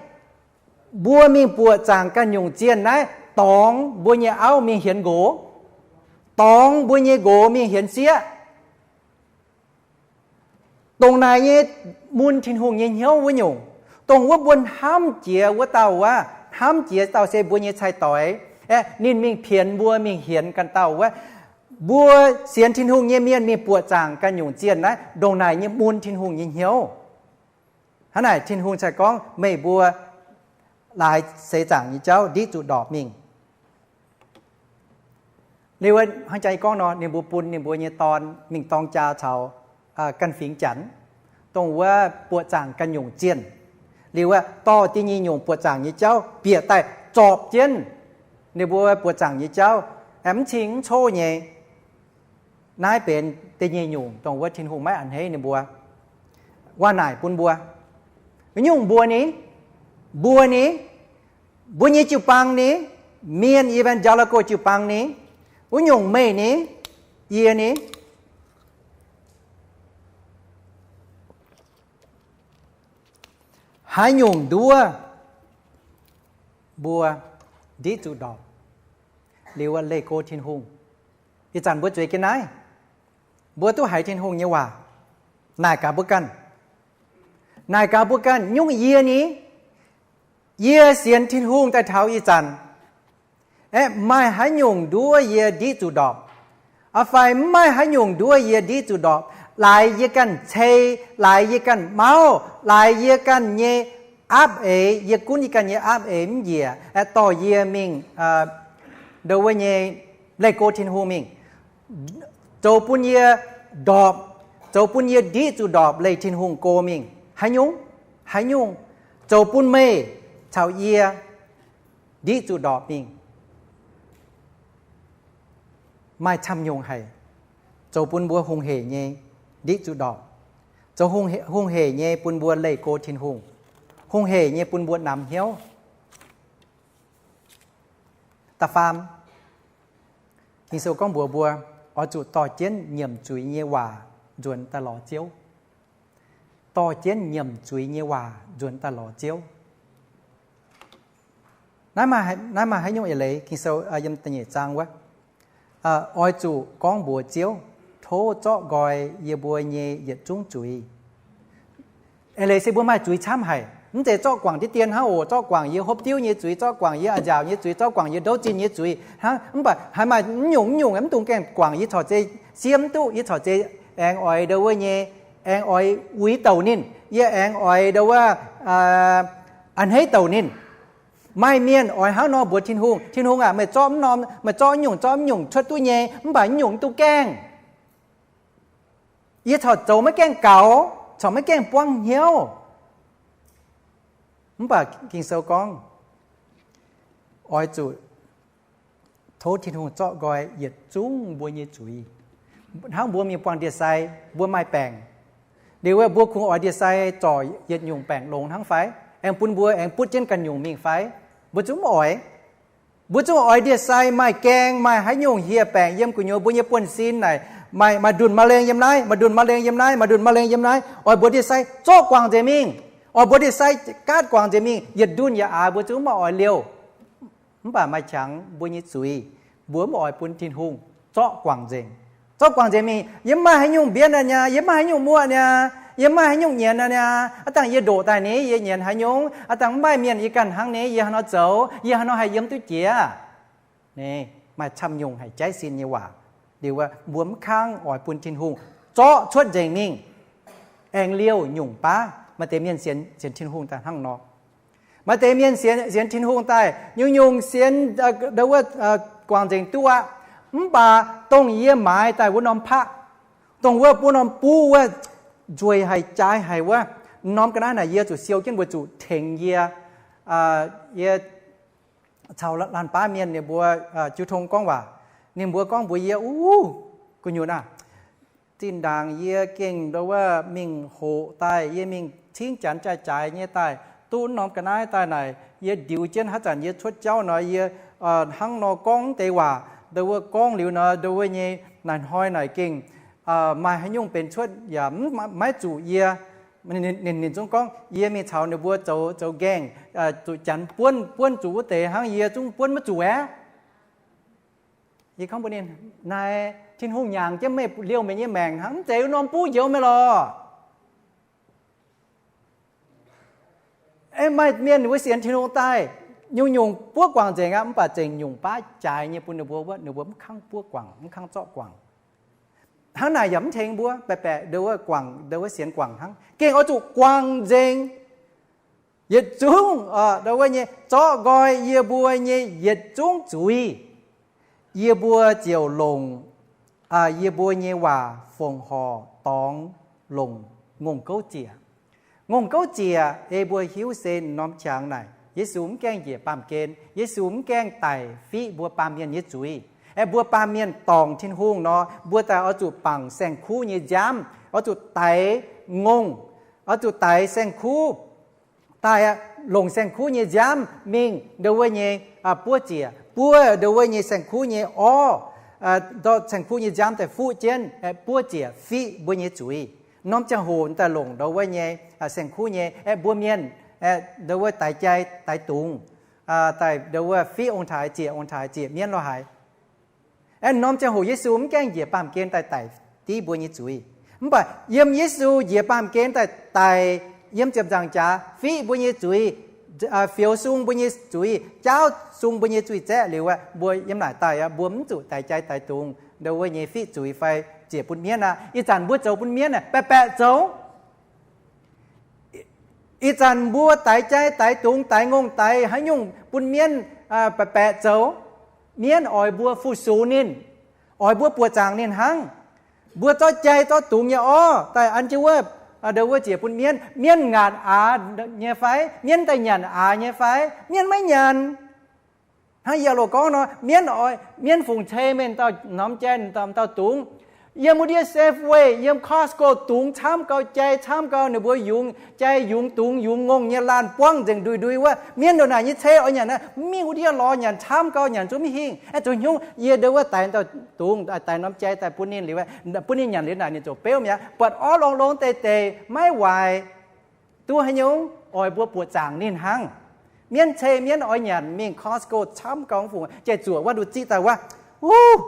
mbuo mingh buoqc zaangc ganh nyungc zienh naaiv dorngx mbuo nyei auv mingh hienx nqox, dorngx mbuo nyei nqox mingh hienx sieqv. Dongh naaic nyei mun Tin-Hungh nyei hnyouv wuov nyungc, dongh wuov mbuo hnamv jiex wuov dauh wuov, hnamv jiex dauh se mbuo nyei cai-doix. Aeqv, ninh mingh pienx mbuo mingh hienx ganh dauh wuov, mbuo sienx Tin-Hungh nyei mienh mingh buoqc zaangc ganh nyungc zienh naaiv, ndongc naaic nyei mun Tin-Hungh nyei hnyouv. Hnangv naaic Tin-Hungh cai gorngv meih mbuo laaix seix zaangc nyei jauv ndiqv zuqc ndorpc mingh. Liuz hnangv jaa gorngv nor, ninh mbuo bun ninh mbuo nyei dorn mingh dorng jaa caux ganh fingx Janx, dongh wuov buoqc zaangc ganh nyungc zienh. Liuz dorh da'nyeic nyungc buoqc zaangc nyei jauv bieqc daaih zorpc jienv ninh mbuo buoqc zaangc nyei jauv, mv cing mv coqv nyei. Naaiv benx da'nyeic nyungc dongh wuov Tin-Hungh maiv a'hneiv ninh mbuo. Waac naaic bun mbuo, nyungc mbuo ni, mbuo ni, mbuo nyei jiu-baang ni, mienh evangelical jiu-baang ni, wuov nyungc meih ni, yie ni, haaix nyungc nduov mbuo ndiqv zuqc ndorpc? Liuz leih go Tin-Hungh. Ih zanc mbuo zueiz jienv naaiv, mbuo duqv haiz Tin-Hungh nyei waac naaic gaax mbuo ganh. Naaic gaax mbuo ganh nyungc yie ni, yie sienx Tin-Hungh daaih taux ih zanc, aeqv, maaih haaix nyungc nduov yie ndiqv zuqc ndorpc? Aa fai mv maaih haaix nyungc nduov yie ndiqv zuqc ndorpc? Laaix yie ganh cei, laaix yie ganh mauv, laaix yie ganh nyei aapv eix, yie gunv yie ganh nyei aapv eix mv njiec, aeqv, dorh yie mingh, ndo wuov nyei, leih go Tin-Hungh mingh, zoux bun yie ndorpc, zoux bun yie ndiqv zuqc ndorpc, leih Tin-Hungh go mingh. Haaix nyungc, haaix nyungc zoux bun meih caux yie ndiqv zuqc ndorpc mingh? Maaih camv nyungc haic zoux bun mbuo hungh hec nyei ndiqv zuqc ndorpc, zoux hungh hec nyei bun mbuo leih go Tin-Hungh, hungh hec nyei bun mbuo namx hnyouv. Da'faam, Ging-Sou gorngv mbuox mbuo, oix zuqc dorh jienv nyiemc zuiz nyei waac nzuonx daaih lorz Ziouv. Dorh jienv nyiemc zuiz nyei waac nzuonx daaih lorz Ziouv. Naaiv maaih haaix nyungc eix leiz? Ging-Sou yiem da'nyeic zaang wuov, oix zuqc gorngv mbuox Ziouv, tov zorqv nqoi yie mbuo nyei yietc zungv zuiz. Eix leiz se mbuo maaih zuiz camv haic, mv zeiz zorqv guangc diqv dien hnangv oc. Zorqv guangc yie hopv diuv nyei zuiz, zorqv guangc yie a'nziaauc nyei zuiz, zorqv guangc yie ndouv zinh nyei zuiz hnangv. Mv baac haaix maaih mv nyungc mv nyungc mv dungx gaengh guangc. Yie corc zei siev mv duqv, yie corc zei aengx oix ndo wuov nyei, aengx oix uix douc ninh, yie aengx oix ndo wuov a'hneiv douc ninh. Maaih mienh oix hnangv nor mbuox Tin-Hungh, Tin-Hungh aac, meih zorqv mv norm, meih zorqv mv nyungc, zorqv mv nyungc cuotv duqv nyei, mv baac mv nyungc mv dungx gaengh. Yie corc zoux maiv gaengh gaux, corc maiv gaengh buangv hnyouv. Mv baac Ging-Sou gorngv, oix zuqc tov Tin-Hungh zorqv nqoi yietc zungv mbuo nyei zuiz. Hnangv mbuo mingh buangh ndie-sai, mbuo maaih baengc. Liuz mbuo kungx oix ndie-sai zorc yietc nyungc baengc longx hnangv fai? Aengx bun mbuo aengx butv jienv ganh nyungc mingh fai? Mbuo zungv mv oix. Mbuo zungv oix ndie-sai maaih gaeng, maaih haaix nyungc hieh baengc yiem gu'nyuoz mbuo nyei buonv-sin naaic, maaih, maaih ndunh มะเร็ง yiem naaiv, maaih ndunh มะเร็ง yiem naaiv, maaih ndunh มะเร็ง yiem naaiv. Oix mbuox ndie-sai zorqv guangc nzengc mingh. Oix mbuox ndie-sai gaatv guangc nzengc mingh. Yietc ndunh yietc aax mbuo zungv mv maaih oix liouh. Mv baac maaih qangx mbuo nyei zuiz, mbuo mv oix bun Tin-Hungh zorqv guangc nzengc. Zorqv guangc nzengc mingh, yie mv maaih haaix nyungc mbienv aqv niaa, yie mv maaih haaix nyungc muoqv niaa, yie mv maaih haaix nyungc nyienz aqv niaa. Aav dangh yie ndoqc daaih ni, yie nyienz haaix nyungc? Aav dangh mv maaih mienh yie ganh hnangv ni, yie haaix nor zoux, yie haaix nor haih yiem duqv jiex? Maaih camv nyungc haic jaiv sin nyei waac. Liuz mbuo mv kangv oix bun Tin-Hungh zorqv cuotv nzengc mingh. Aengx liouh nyungc baav. Maaih deix mienh sienx, sienx Tin-Hungh daaih hnangv nor. Maaih deix mienh sienx, sienx Tin-Hungh daaih nyungc-nyungc sienx, ndo wuov, guangc nzengc duqv aqv. Mv baac dongh yie maaiz daaih wuov norm paqv, dongh wuov, wuov norm buv wuov, nzueic haic, jaaix haic wuov, norm ga'naaiv naaic yie zuqc siou jienv mbuo zuqc tengx yie. Yie caux laanh baav mienh ninh mbuo jiu tong gorngv waac. Ninh mbuo gorngv mbuox yie, Uv, gu'nyuoz aah, zinh ndaangc yie gengh ndo wuov mingh hoqc daaih, yie mingh cingv janx jaaix-jaaix nyei daaih, duqv norm ga'naaiv daaih naaic, yie ndiux jienv haaix zanc yie cuotv jauv nor, yie hnangv nor gorngv deix waac, ndo wuov gorngv liuz nor, ndo wuov nyei naaic hnoi naaic gengh maaih haaix nyungc benx cuotv yaac maiv zuqc yie. Ninh, ninh zungv gorngv yie mingh caux ninh mbuo zoux, zoux nqaengh, zuqc janx buonv, buonv zuqc wuov deix hnangv, yie zungv buonv maiv zuqc aqv. Yie gorngv mbuox ninh, Naaic Tin-Hungh nyaangc jienv meih, liouh meih nyei maengc hnangv, mv zeiz norm buv njoux meih lorqc. Maaih mienh wuov sienx Tin-Hungh daaih, nyungc-nyungc buov guangc nzengc aqv, mv baac zengc nyungc baav jaaix nyei bun ninh mbuo wuov, ninh mbuo mv kangv buov guangc, mv kangv zorqv guangc. Hnangv naaic yaac mv tengx mbuo, baeqc baeqc ndo wuov guangc, ndo wuov sienx guangc hnangv. Gengh oix zuqc guangc nzengc yietc zungv, ndo wuov nyei, zorqv nqoi yie mbuo nyei yietc zungv zuiz, yie mbuo ziouc longc, yie mbuo nyei waac fongc horc dorngx longc ngongh gouv ziec. Ngongh gouv ziec ei mbuo hiuv se norm qangx naaic Yesu mv gaengh njiec baamh gen, Yesu mv gaengh daic fiqv mbuo baamh mienh nyei zuiz. Aeqv, mbuo baamh mienh dorngc Tin-Hungh nor, mbuo daaih oix zuqc bangc saeng-kuv nyei nziaamv, oix zuqc daix ngongh, oix zuqc daix saeng-kuv daaih, longc saeng-kuv nyei nziaamv mingh ndo wuov nyei buov ziec, buov ndo wuov nyei saeng-kuv nyei orv, saeng-kuv nyei nziaamv daaih fuqv jienv, buov ziec fiqv mbuo nyei zuiz. Norm ziangh hoc daaih longc ndo wuov nyei saeng-kuv nyei, aeqv, mbuo mienh ndo wuov daix jai daix dungz, daaih ndo wuov fiqv ong-taaix ziec, ong-taaix ziec mienv lo haaix. Aengx norm ziangh hoc Yesu mv gaengh njiec baamh gen daaih daic div mbuo nyei zuiz. Mv baac yiem Yesu njiec baamh gen daaih daic yiem ziepc nzaangc jaax fiqv mbuo nyei zuiz, fioux sung mbuo nyei zuiz, jaauv sung mbuo nyei zuiz zaeqv liuz aqv, mbuo yiem naaic daaih aqv, mbuo mv zuqc daix jai daix dungz ndo wuov nyei fiqv zuiz fai ziec bun mienv aqv. Ih zanc mbuo zoux bun mienv aqv, baeqc baeqc zoux. Ih zanc mbuo daix jai daix dungz daix ngongh daix haaix nyungc bun mienv baeqc baeqc zoux. Mienv oix mbuo fu-sux ninh, oix mbuo buoqc zaangc ninh hnangv. Mbuo zorqv jai zorqv dungz nyei orv daaih an jienv wuov, ndo wuov ziec bun mienv. Mienv ngaatc aax nyei fai? Mienv daaih nyanc aax nyei fai? Mienv maiv nyanc. Hnangv yie loz gorngv nor, mienv oix, mienv fungc cei mingh dauh norm jai dauh dungz. Yiem wuov ndiev Safeway, yiem Costco dungz camv gau, jai camv gau, ninh mbuo yungz jai yungz dungz yungz ngongh nyei laanh buangv nzengc ndui-ndui wuov. Mienv ndongc naaic nyei cei oix nyanc aqv, mingh wuov ndiev lorz nyanc camv gau, nyanc zungv mv hingh. Aeqv, zoux hnyouv yie ndo wuov daix dauh dungz, daix norm jai daaih bun ninh liuz, bun ninh nyanc liuz naaic ninh ziouc beuv mi'aqv. Buatc orv longx-longx deix deix maiv waaic. Duqv haaix nyungc? Oix mbuo buoqc zaangc ninh hnangv. Mienv cei mienv oix nyanc mingh Costco camv gau fungc jai zuoqc wuov nduqc ziqv daaih wuov, wuov,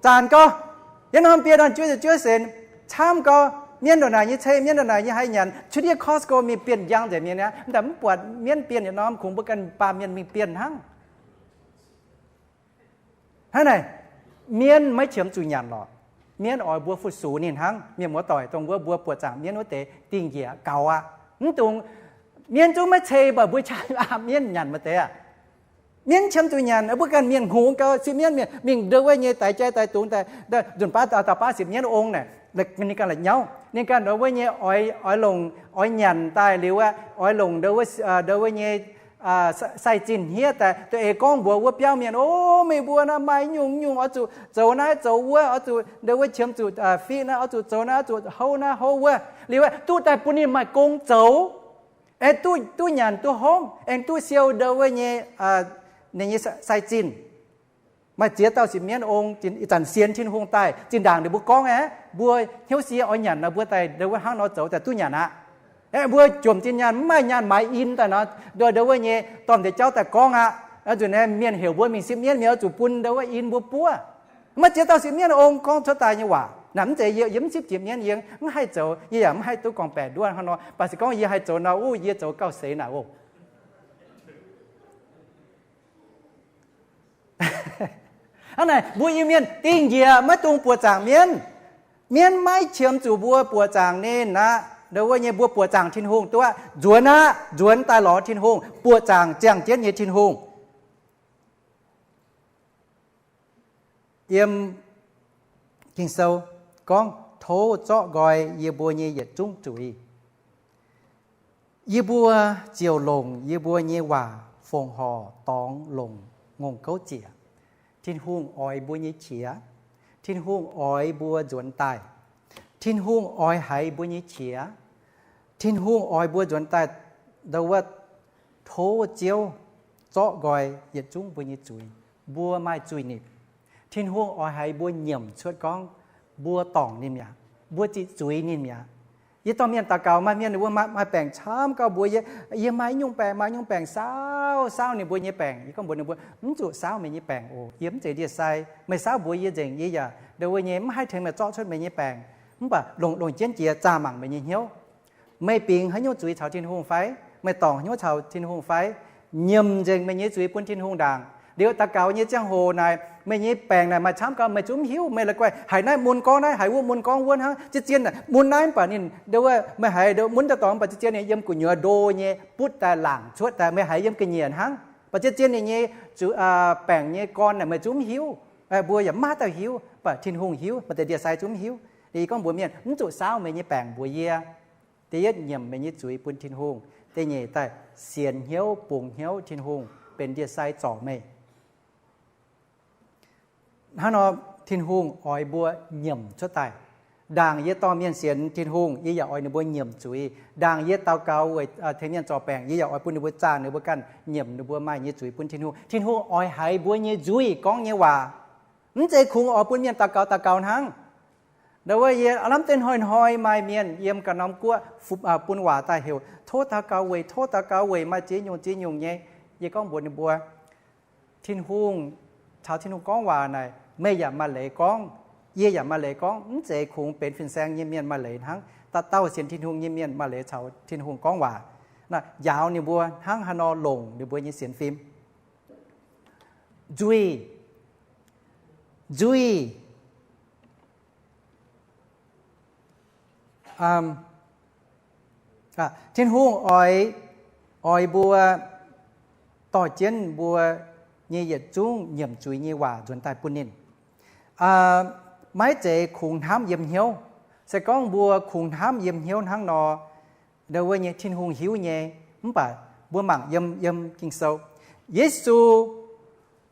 zaanc gau, yie norm biei nor juov juov senx, camv gau, mienv ndongc naaic nyei cei mienv ndongc naaic nyei haih nyanc, cuotv ndiev Costco mingh bienh njang nzengc mienh aqv. Mv baac mv buatc mienv bienh yietc norm, kungx mbuo ganh baamh mienh mingh bienh hnangv. Hnangv naaic, mienv maiv qiemx zuqc nyanc lorqc. Mienv oix mbuo fu-sux ninh hnangv. Mienh muoz doic, dongh wuov mbuo buoqc zaangc mienv wuov deix dingh njiec gaux aqv. Mv dungx mienv zungv maiv cei mv baac mbuo qaqv mienv nyanc maaih deix aqv. Mienv qiemx zuqc nyanc, mbuo ganh mienh hngongx gau, sipv mienv mienh mingh ndo wuov nyei daix jai daix dungz daaih, nzunc baav dauh baav sipv mienv ong naaic, ninh ganh la'nyauv, ninh ganh ndo wuov nyei oix longc, oix nyanc daaih liuz aqv, oix longc ndo wuov, ndo wuov nyei sai zinh hniev daaih, da'eix gorngv mbuox wuov biauv mienh, O, meih mbuo naaiv maaih nyungc-nyungc oix zuqc zoux naaiv zoux wuov, oix zuqc ndo wuov qiemx zuqc fiqv naaiv, oix zuqc zoux naaiv, oix zuqc houv naaiv houv wuov. Liuz aqv, duqv daaih bun ninh maaih gong zoux, aengx duqv, duqv nyanc duqv hopv, aengx duqv siou ndo wuov nyei, ninh nyei sai zinh. Maaih ziex dauh sipv mienv ong ih zanc sienx Tin-Hungh daaih, zinh ndaangc ninh mbuo gorngv aqv, mbuo hnyouv sie oix nyanc nor, mbuo daaih ndo wuov hnangv nor zoux daaih duqv nyanc aqv. Aeqv, mbuo jomc zinh nyaanh mv maaih nyaanh maaiz in daaih nor, ndo, ndo wuov nyei dorn-ndiev jauv daaih gorngv aqv. Oix zuqc naaiv mienh heuc mbuo mingh sipv mienv, mienh oix zuqc bun ndo wuov in mbuo buov. Maaih ziex dauh sipv mienv ong gorngv cuotv daaih nyei waac. Naaic mv zeiz yie, yie mv sipv jiex mienv, yie mv haih zoux, yie yaac mv haih duqv gorngv-baeqc nduov hnangv nor. Mv baac se gorngv yie haih zoux nor, wuov, yie zoux gauh seix naaic oc. Hnangv naaic, mbuo Iu-Mienh dingh njiec maiv dungx buoqc zaangc mienv. Mienv maiv qiemx zuqc mbuo buoqc zaangc ninh aqv. Ndo wuov nyei mbuo buoqc zaangc Tin-Hungh duqv aqv. Nzuonx aqv, nzuonx daaih lorz Tin-Hungh, buoqc zaangc ziangh jienv nyei Tin-Hungh. Yiem Ging-Sou gorngv, Tov zorqv nqoi yie mbuo nyei yietc zungv zuiz. Yie mbuo ziouc longc yie mbuo nyei waac fongc horc dorngx longc ngongh gouv ziec. Tin-Hungh oix mbuo nyei qiex. Tin-Hungh oix mbuo nzuonx daaih. Tin-Hungh oix haiz mbuo nyei qiex. Tin-Hungh oix mbuo nzuonx daaih ndo wuov, Tov Ziouv zorqv nqoi yietc zungv mbuo nyei zuiz. Mbuo maaih zuiz-nipc. Tin-Hungh oix haiz mbuo nyiemc cuotv gorngv mbuo dorngc ninh mi'aqv, mbuo ziqc zuiz ninh mi'aqv. Yie dorh mienh daux gaux, maaih mienh ninh mbuo maaih, maaih baengc camv gau mbuox yie, yie maaih nyungc baengc, maaih nyungc baengc saauv, saauv ninh mbuo nyei baengc. Yie gorngv mbuox ninh mbuo, mv zuqc saauv meih nyei baengc oc. Yie mv zeiz ndie-sai. Meih saauv mbuox yie nzengc, yie yaac ndo wuov nyei mv haih tengx meih zorqv cuotv meih nyei baengc. Mv baac longc, longc jienv jiex zaah mangc meih nyei hnyouv. Meih bingx haaix nyungc zuiz caux Tin-Hungh fai? Meih dorngc haaix nyungc caux Tin-Hungh fai? Nyiemc nzengc meih nyei zuiz bun Tin-Hungh ndaangc. Liuz daux gaux nyei ziangh hoc naaic, meih nyei baengc naaic maaih camv gau, meih zungv mv hiuv. Meih la'guaih haiz naaiv mun gorngv naaiv, haiz wuov mun gorngv wuov hnangv. Zien-zien naaic mun naaiv mv baac ninh ndo wuov, meih haiz ndo mun daaih dorngx mv baac zien-zien ninh yiem gu'nyuoz ndo nyei butv daaih laangc cuotv daaih, meih haiz yiem ga'nyiec hnangv. Mv baac zien-zien ninh nyei baengc nyei gorn naaic meih zungv mv hiuv. Mbuo yaac maiv dauh hiuv, mv baac Tin-Hungh hiuv, maaih deix ndie-sai zungv mv hiuv. Yie gorngv mbuox mienh, mv zuqc saauv meih nyei baengc mbuox yie. Da'yietv, nyiemc meih nyei zuiz bun Tin-Hungh. Da'nyeic daaih, sienx hnyouv bungx hnyouv Tin-Hungh benx ndie-sai zorc meih. Hnangv nor, Tin-Hungh oix mbuo nyiemc cuotv daaih. Ndaangc yie dorh mienh sienx Tin-Hungh, yie yaac oix ninh mbuo nyiemc zuiz. Ndaangc yie daux gaux weic tengx mienh zorc baengc, yie yaac oix bun ninh mbuo zaah ninh mbuo ganh nyiemc ninh mbuo maaih nyei zuiz bun Tin-Hungh. Tin-Hungh oix haiz mbuo nyei nzuih gorngv nyei waac. Mv zeiz kungx oix bun mienh daux gaux daux gaux hnangv. Ndo wuov yie aav lamh deix hnoi-hnoi maaih mienh yiem ganh norm guoqv bun waac daaih heuc, tov daux gaux weic, tov daux gaux weic, maaih ziex nyungc ziex nyungc nyei. Yie gorngv mbuox ninh mbuo, Tin-Hungh, caux Tin-Hungh gorngv waac naaic, Meih yaac maaih leiz gorngv, yie yaac maaih leiz gorngv, mv zeiz kungx benx fin-saeng nyei mienh maaih leiz hnangv. Dauh dauh sienx Tin-Hungh nyei mienh maaih leiz caux Tin-Hungh gorngv waac, njaaux ninh mbuo hnangv haaix nor longc ninh mbuo nyei sienx fim. Nzuih, nzuih. Tin-Hungh oix, oix mbuo dorh jienv mbuo nyei yietc zungv nyiemc zuiz nyei waac nzuonx daaih bun ninh. Maiv zeiz kungx hnamv yiem hnyouv. Se gorngv mbuo kungx hnamv yiem hnyouv hnangv nor, ndau wuov nyei Tin-Hungh hiuv nyei. Mv baac mbuo mangc yiem, yiem Ging-Sou, Yesu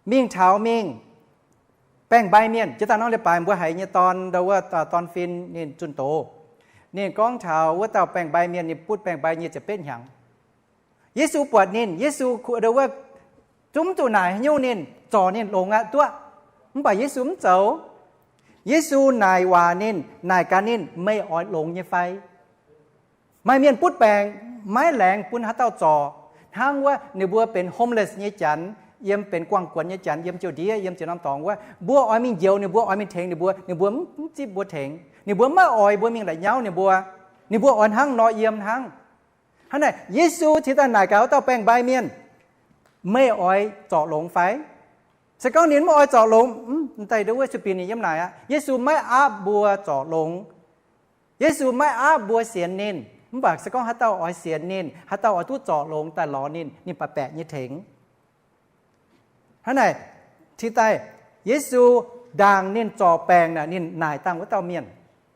mingh taux mingh baeng-mbai mienh. Jiex daaih norm leiz-baaix mbuo haiz nyei dorn, ndau wuov dorn-fin ninh zunh doz. Ninh gorngv taux wuov dauh baeng-mbai mienh, ninh butv baeng-mbai nyei ziepc betv hnyangx. Yesu buatc ninh, Yesu ndau wuov zungv zuqc naaic haaix nyungc ninh zorc ninh longx aqv duqv. Mv baac Yesu mv zoux. Yesu naaic waac ninh, naaic gaax ninh, meih oix longx nyei fai? Maaih mienh butv baengc maiv laengz bun haaix dauh zorc. Hnangv wuov ninh mbuo benx homeless nyei janx, yiem benx guangc guonx nyei janx, yiem ziouc ndiev, yiem ziex norm dorngx wuov, mbuo oix mingh njoux ninh mbuo, oix mingh tengx ninh mbuo, ninh mbuo mv zipv mbuo tengx. Ninh mbuo maiv oix mbuo mingh la'nyauv ninh mbuo. Ninh mbuo oix hnangv nor yiem hnangv. Hnangv naaic Yesu cingx daaih naaic gaax wuov dauh baeng-mbai mienh, meih oix zorc longx fai? Se gorngv ninh mv oix zorc longx, mv daaih ndau wuov sueih bieqc ninh yiem naaic aqv. Yesu maiv aapv mbuo zorc longx. Yesu maiv aapv mbuo sienx ninh. Mv baac se gorngv haaix dauh oix sienx ninh, haaix dauh oix duqv zorc longx daaih lorz ninh, ninh baeqc baeqc nyei tengx. Hnangv naaic, cingx daaih Yesu ndaangc ninh zorc baengc naaic, ninh naaic dangh wuov dauh mienh,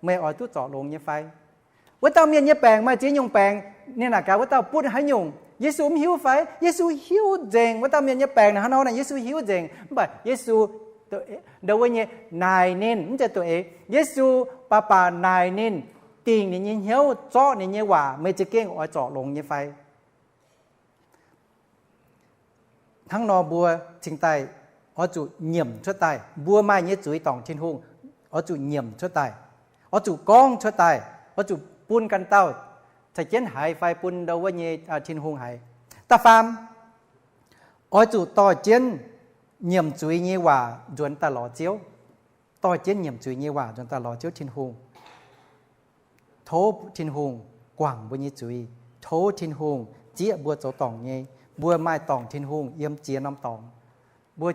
meih oix duqv zorc longx nyei fai? Wuov dauh mienh nyei baengc maaih ziex nyungc baengc. Ninh naaic gaax wuov dauh butv haaix nyungc, Yesu mv hiuv fai? Yesu hiuv nzengc. Wuov dauh mienh nyei baengc naaic hnangv nor naaic Yesu hiuv nzengc. Mv baac Yesu ndau wuov nyei naaic ninh, mv zeiz doqc eix. Yesu baac baac naaic ninh, dingc ninh nyei hnyouv, zorqv ninh nyei waac, meih za'gengh oix zorc longx nyei fai? Hnangv nor mbuo cingx daaih oix zuqc nyiemc cuotv daaih. Mbuo maaih nyei zuiz dorngc Tin-Hungh, oix zuqc nyiemc cuotv daaih, oix zuqc gorngv cuotv daaih, oix zuqc bun ganh dauh caux jienv haiz fai bun ndau wuov nyei Tin-Hungh haiz. Da'faam, oix zuqc dorh jienv nyiemc zuiz nyei waac nzuonx daaih lorz Ziouv. Dorh jienv nyiemc zuiz nyei waac nzuonx daaih lorz Ziouv Tin-Hungh. Tov Tin-Hungh guangc mbuo nyei zuiz. Tov Tin-Hungh zieqv mbuo zoux dorngc nyei. Mbuo maaih dorngc Tin-Hungh yiem ziex norm dorngx. Mbuo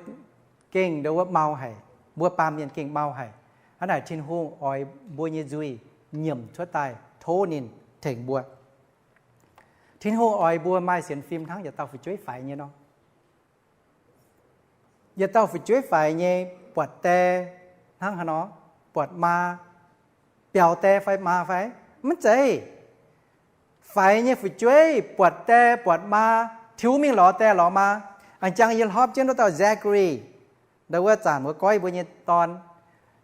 gengh ndau wuov mau haic. Mbuo baamh mienh gengh mau haic. Hnangv naaic Tin-Hungh oix mbuo nyei nzuih nyiemc cuotv daaih, tov ninh tengx mbuo. Tin-Hungh oix mbuo maaih sienx fim hnangv yietc dauh fu'jueiv faix nyei nor. Yietc dauh fu'jueiv faix nyei, buatc die hnangv haaix nor? Buatc maa, biaux die fai maa fai? Maiv zeiz. Faix nyei fu'jueiv buatc die buatc maa, tiux mingh lorz die lorz maa. A'jang yie hlorpv jienv wuov dauh Zachary, ndau wuov zanc wuov goiv mbuo nyei dorn.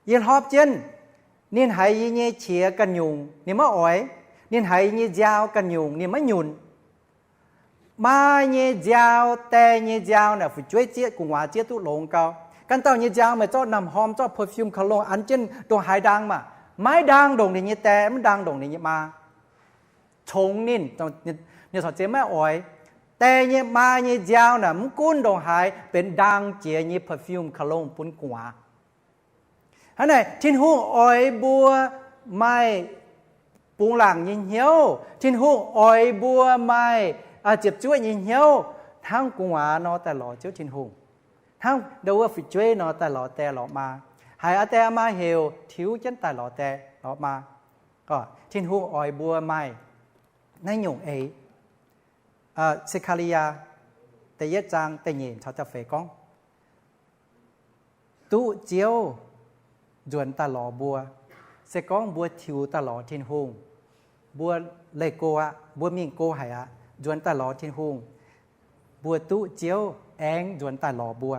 Yie hlorpv jienv, ninh haiz yie nyei qiex ganh nyungc ninh maiv oix. Ninh haiz yie nyei nziaaux ganh nyungc ninh maiv nyunc. Maa nyei nziaaux, die nyei nziaaux naaic fu'jueiv zieqv, gu'nguaaz zieqv duqv longx gau. Ganh dauh nyei nziaaux meih zorqv naamh hormh, zorqv perfume cologne an jienv ndongc haaix ndaang maah, maiv ndaang ndongc ninh nyei die, mv ndaang ndongc ninh nyei maa. Congx ninh, ninh corc zeiz maiv oix. Die nyei, maa nyei nziaaux naaic mv gunv ndongc haaix benx ndaang jiex nyei perfume cologne bun gu'nguaaz. Hnangv naaic Tin-Hungh oix mbuo maaih bungx laangc nyei hnyouv. Tin-Hungh oix mbuo maaih ziepc zuoqv nyei hnyouv, hnangv gu'nguaaz nor daaih lorz Ziouv Tin-Hungh, hnangv ndau wuov fu'jueiv nor daaih lorz die lorz maa. Haiz aa die maa heuc, tiux jienv daaih lorz die lorz maa. Tin-Hungh oix mbuo maaih naaiv nyungc eix. Se^kaa^li^yaa da'yietv zaang da'nyeic caux da'feix gorngv, duqv Ziouv nzuonx daaih lorz mbuo. Se gorngv mbuo tiux daaih lorz Tin-Hungh, mbuo leih go aqv, mbuo mingh go haic aqv, nzuonx daaih lorz Tin-Hungh, mbuo duqv Ziouv aengx nzuonx daaih lorz mbuo.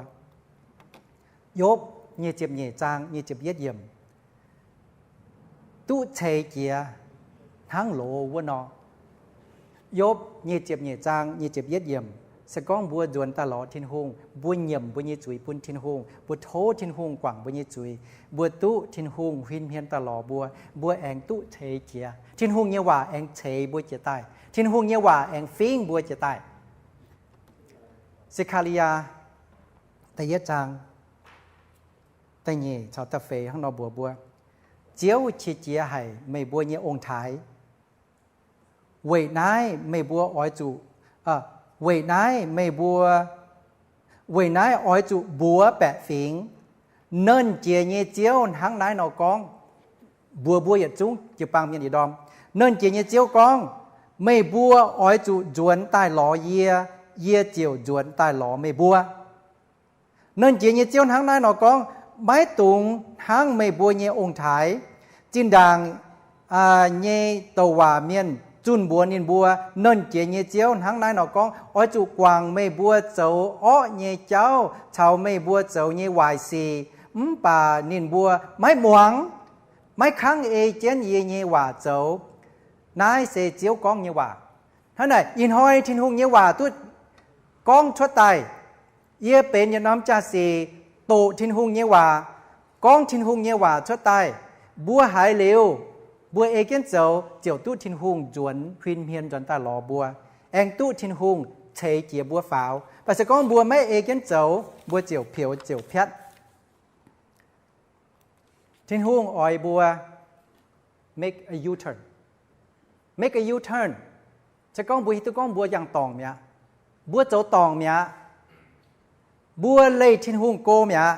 Yopv nyic ziepc nyeic zaang nyic ziepc yietv yiemc, duqv ceix jiez hnangv loz wuov nor. Yopv nyic ziepc nyeic zaang nyic ziepc yietv yiemc, se gorngv mbuo nzuonx daaih lorz Tin-Hungh, mbuo nyiemc mbuo nyei zuiz bun Tin-Hungh, mbuo tov Tin-Hungh guangc mbuo nyei zuiz, mbuo duqv Tin-Hungh huin hmien daaih lorz mbuo, mbuo aengx duqv ceix jiez. Tin-Hungh nyei waac aengx ceix mbuo jiez daaih. Tin-Hungh nyei waac aengx fingv mbuo jiez daaih. Se^kaa^li^yaa da'yietv zaang da'nyeic caux da'feix hnangv nor mbuox mbuo, Ziouv qiex jiez haic meih mbuo nyei ong-taaix. Weic naaiv meih mbuo oix zuqc, weic naaiv meih mbuo, weic naaiv oix zuqc mbuox baeqc fingx, Nernh Jiex nyei Ziouv hnangv naaiv nor gorngv. Mbuox mbuo yietc zungv jiu-baang mienh ih ndorm, Nernh Jiex nyei Ziouv gorngv, Meih mbuo oix zuqc nzuonx daaih lorz yie, yie ziouc nzuonx daaih lorz meih mbuo. Nernh Jiex nyei Ziouv hnangv naaiv nor gorngv, Maiv dungx hnangv meih mbuo nyei ong-taaix. Zinh ndaangc nyei douc waac mienh zunh mbuox ninh mbuo, Nernh Jiex nyei Ziouv hnangv naaiv nor gorngv, Oix zuqc guangc meih mbuo zoux orqv nyei jauv caux meih mbuo zoux nyei waaic sic. Mv baac ninh mbuo maiv muangx, maiv kangv ei jienv yie nyei waac zoux. Naaiv se Ziouv gorngv nyei waac. Hnangv naaic, ih hnoi Tin-Hungh nyei waac duqv gorngv cuotv daaih. Yie benx yietc norm jaa-sic doqc Tin-Hungh nyei waac, gorngv Tin-Hungh nyei waac cuotv daaih. Mbuo haiz liuz, mbuo ei jienv zoux ziouc duqv Tin-Hungh nzuonx huin hmien nzuonx daaih lorz mbuo, aengx duqv Tin-Hungh ceix jiez mbuo faaux. Mv baac se gorngv mbuo maiv ei jienv zoux, mbuo ziouc peux ziouc piatv. Tin-Hungh oix mbuo make a U-turn. Make a U-turn se gorngv mbuo hiuv duqv gorngv mbuo yangh dorngc mi'aqv. Mbuo zoux dorngc mi'aqv. Mbuo leih Tin-Hungh go mi'aqv.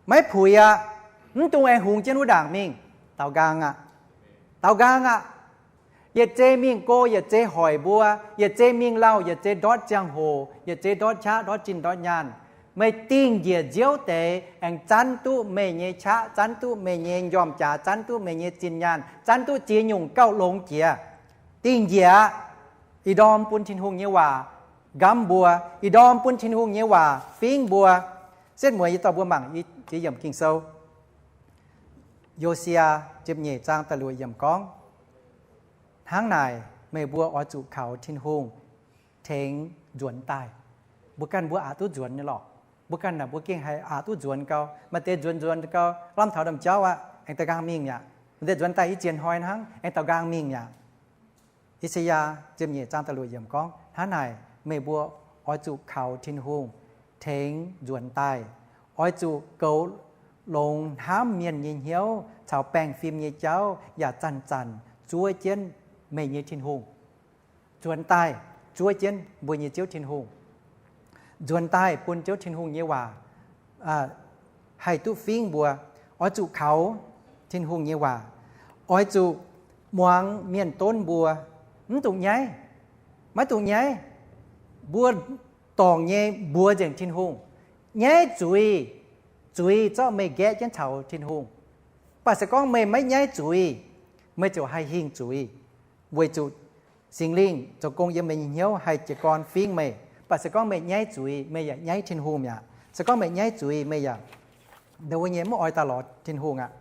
Maiv puix aqv. Mv dungx aengx hungx jienv wuov ndaangc mingh. Daaux nqaang aqv. Daaux nqaang aqv. Yietc zei mingh go, yietc zei hoic mbuo, yietc zei mingh lauh, yietc zei ndortv ziangh hoc, yietc zei ndortv qaqv, ndortv zinh, ndortv nyaanh. Meih dingh njiec nziouv deix aengx zanv duqv meih nyei qaqv, zanv duqv meih nyei njormh jaax, zanv duqv meih nyei zinh nyaanh, zanv duqv ziex nyungc gauh longx jiex. Dingh njiec aqv. Ih ndorm bun Tin-Hungh nyei waac nqamv mbuo. Ih ndorm bun Tin-Hungh nyei waac fingv mbuo. Setv mueiz yie dorh mbuo mangc i ziex yiemc Ging-Sou. Yo^si^yaa ziepc nyeic zaang da'luoqc yiemc gorngv, Hnangv naaic, meih mbuo oix zuqc kaux Tin-Hungh tengx nzuonx daaih. Mbuo ganh mbuo aqc duqv nzuonx nyei lorqc. Mbuo ganh naaic mbuo gengh haih aqc duqv nzuonx gau. Maaih deix nzuonx nzuonx gau, lamh taux domh jauv aqv, aengx daaux nqaang mingh mi'aqv. Maaih deix nzuonx daaih i ziex hnoi hnangv, aengx daaux nqaang mingh mi'aqv. I^saa^yaa ziepc nyeic zaang da'luoqc yiemc gorngv, Hnangv naaic, meih mbuo oix zuqc kaux Tin-Hungh tengx nzuonx daaih. Oix zuqc goux longx hnamv mienh nyei hnyouv caux baengh fim nyei jauv, yaac zanc-zanc zuov jienv meih nyei Tin-Hungh. Nzuonx daaih zuov jienv mbuo nyei Ziouv Tin-Hungh. Nzuonx daaih bun Ziouv Tin-Hungh nyei waac haih duqv fingv mbuo. Oix zuqc kaux Tin-Hungh nyei waac. Oix zuqc muangx mienh donv mbuo. Mv dungx nyaiv. Maiv dungx nyaiv. Mbuo dorngc nyei mbuox nzengc Tin-Hungh. Nyaiv zuiz, zuiz zorqv meih nqaeqv jienv caux Tin-Hungh. Mv baac se gorngv meih maiv nyaiv zuiz, meih ziouc haih hingh zuiz, weic zuqc Singx Lingh zoux gong yiem meih nyei hnyouv haih jiez gorn fingv meih. Mv baac se gorngv meih nyaiv zuiz, meih yaac nyaiv Tin-Hungh mi'aqv. Se gorngv meih nyaiv zuiz, meih yaac ndo wuov nyei mv oix daaih lorz Tin-Hungh aqv.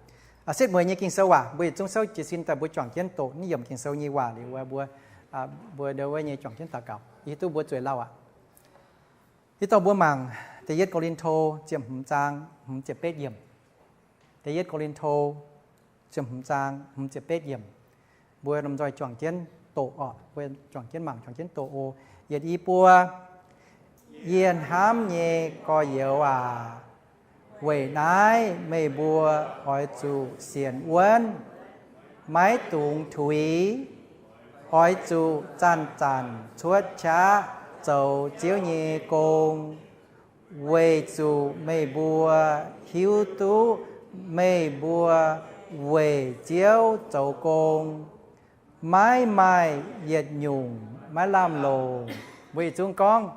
Setv mueiz nyei Ging-Sou waac mbuo yietc zungv souv jiez sin daaih mbuo juangc jienv doqc naaiv yiemc Ging-Sou nyei waac liuz wuov, mbuo, mbuo ndo wuov nyei juangc jienv daux gaux. Yie hiuv duqv mbuo zueiz lauh aqv. Yie dorh mbuo mangc da'yietv Ko^lin^to ziepc hmz zaang hmz ziepc betv yiemc. Da'yietv Ko^lin^to ziepc hmz zaang hmz ziepc betv yiemc. Mbuo lomh nzoih juangc jienv doqc oc. Mbuo juangc jienv mangc, juangc jienv doqc oc. Yietc i buo. Yie hnamv nyei gorx-youz aac, weic naaiv meih mbuo oix zuqc sienx wuonv, maiv dungx tuix. Oix zuqc zanc-zanc cuotv qaqv zoux Ziouv nyei gong, weic zuqc meih mbuo hiuv duqv meih mbuo weic Ziouv zoux gong, maiv maaih yietc nyungc maiv lamh longc. Mbuo yietc zungv gorngv,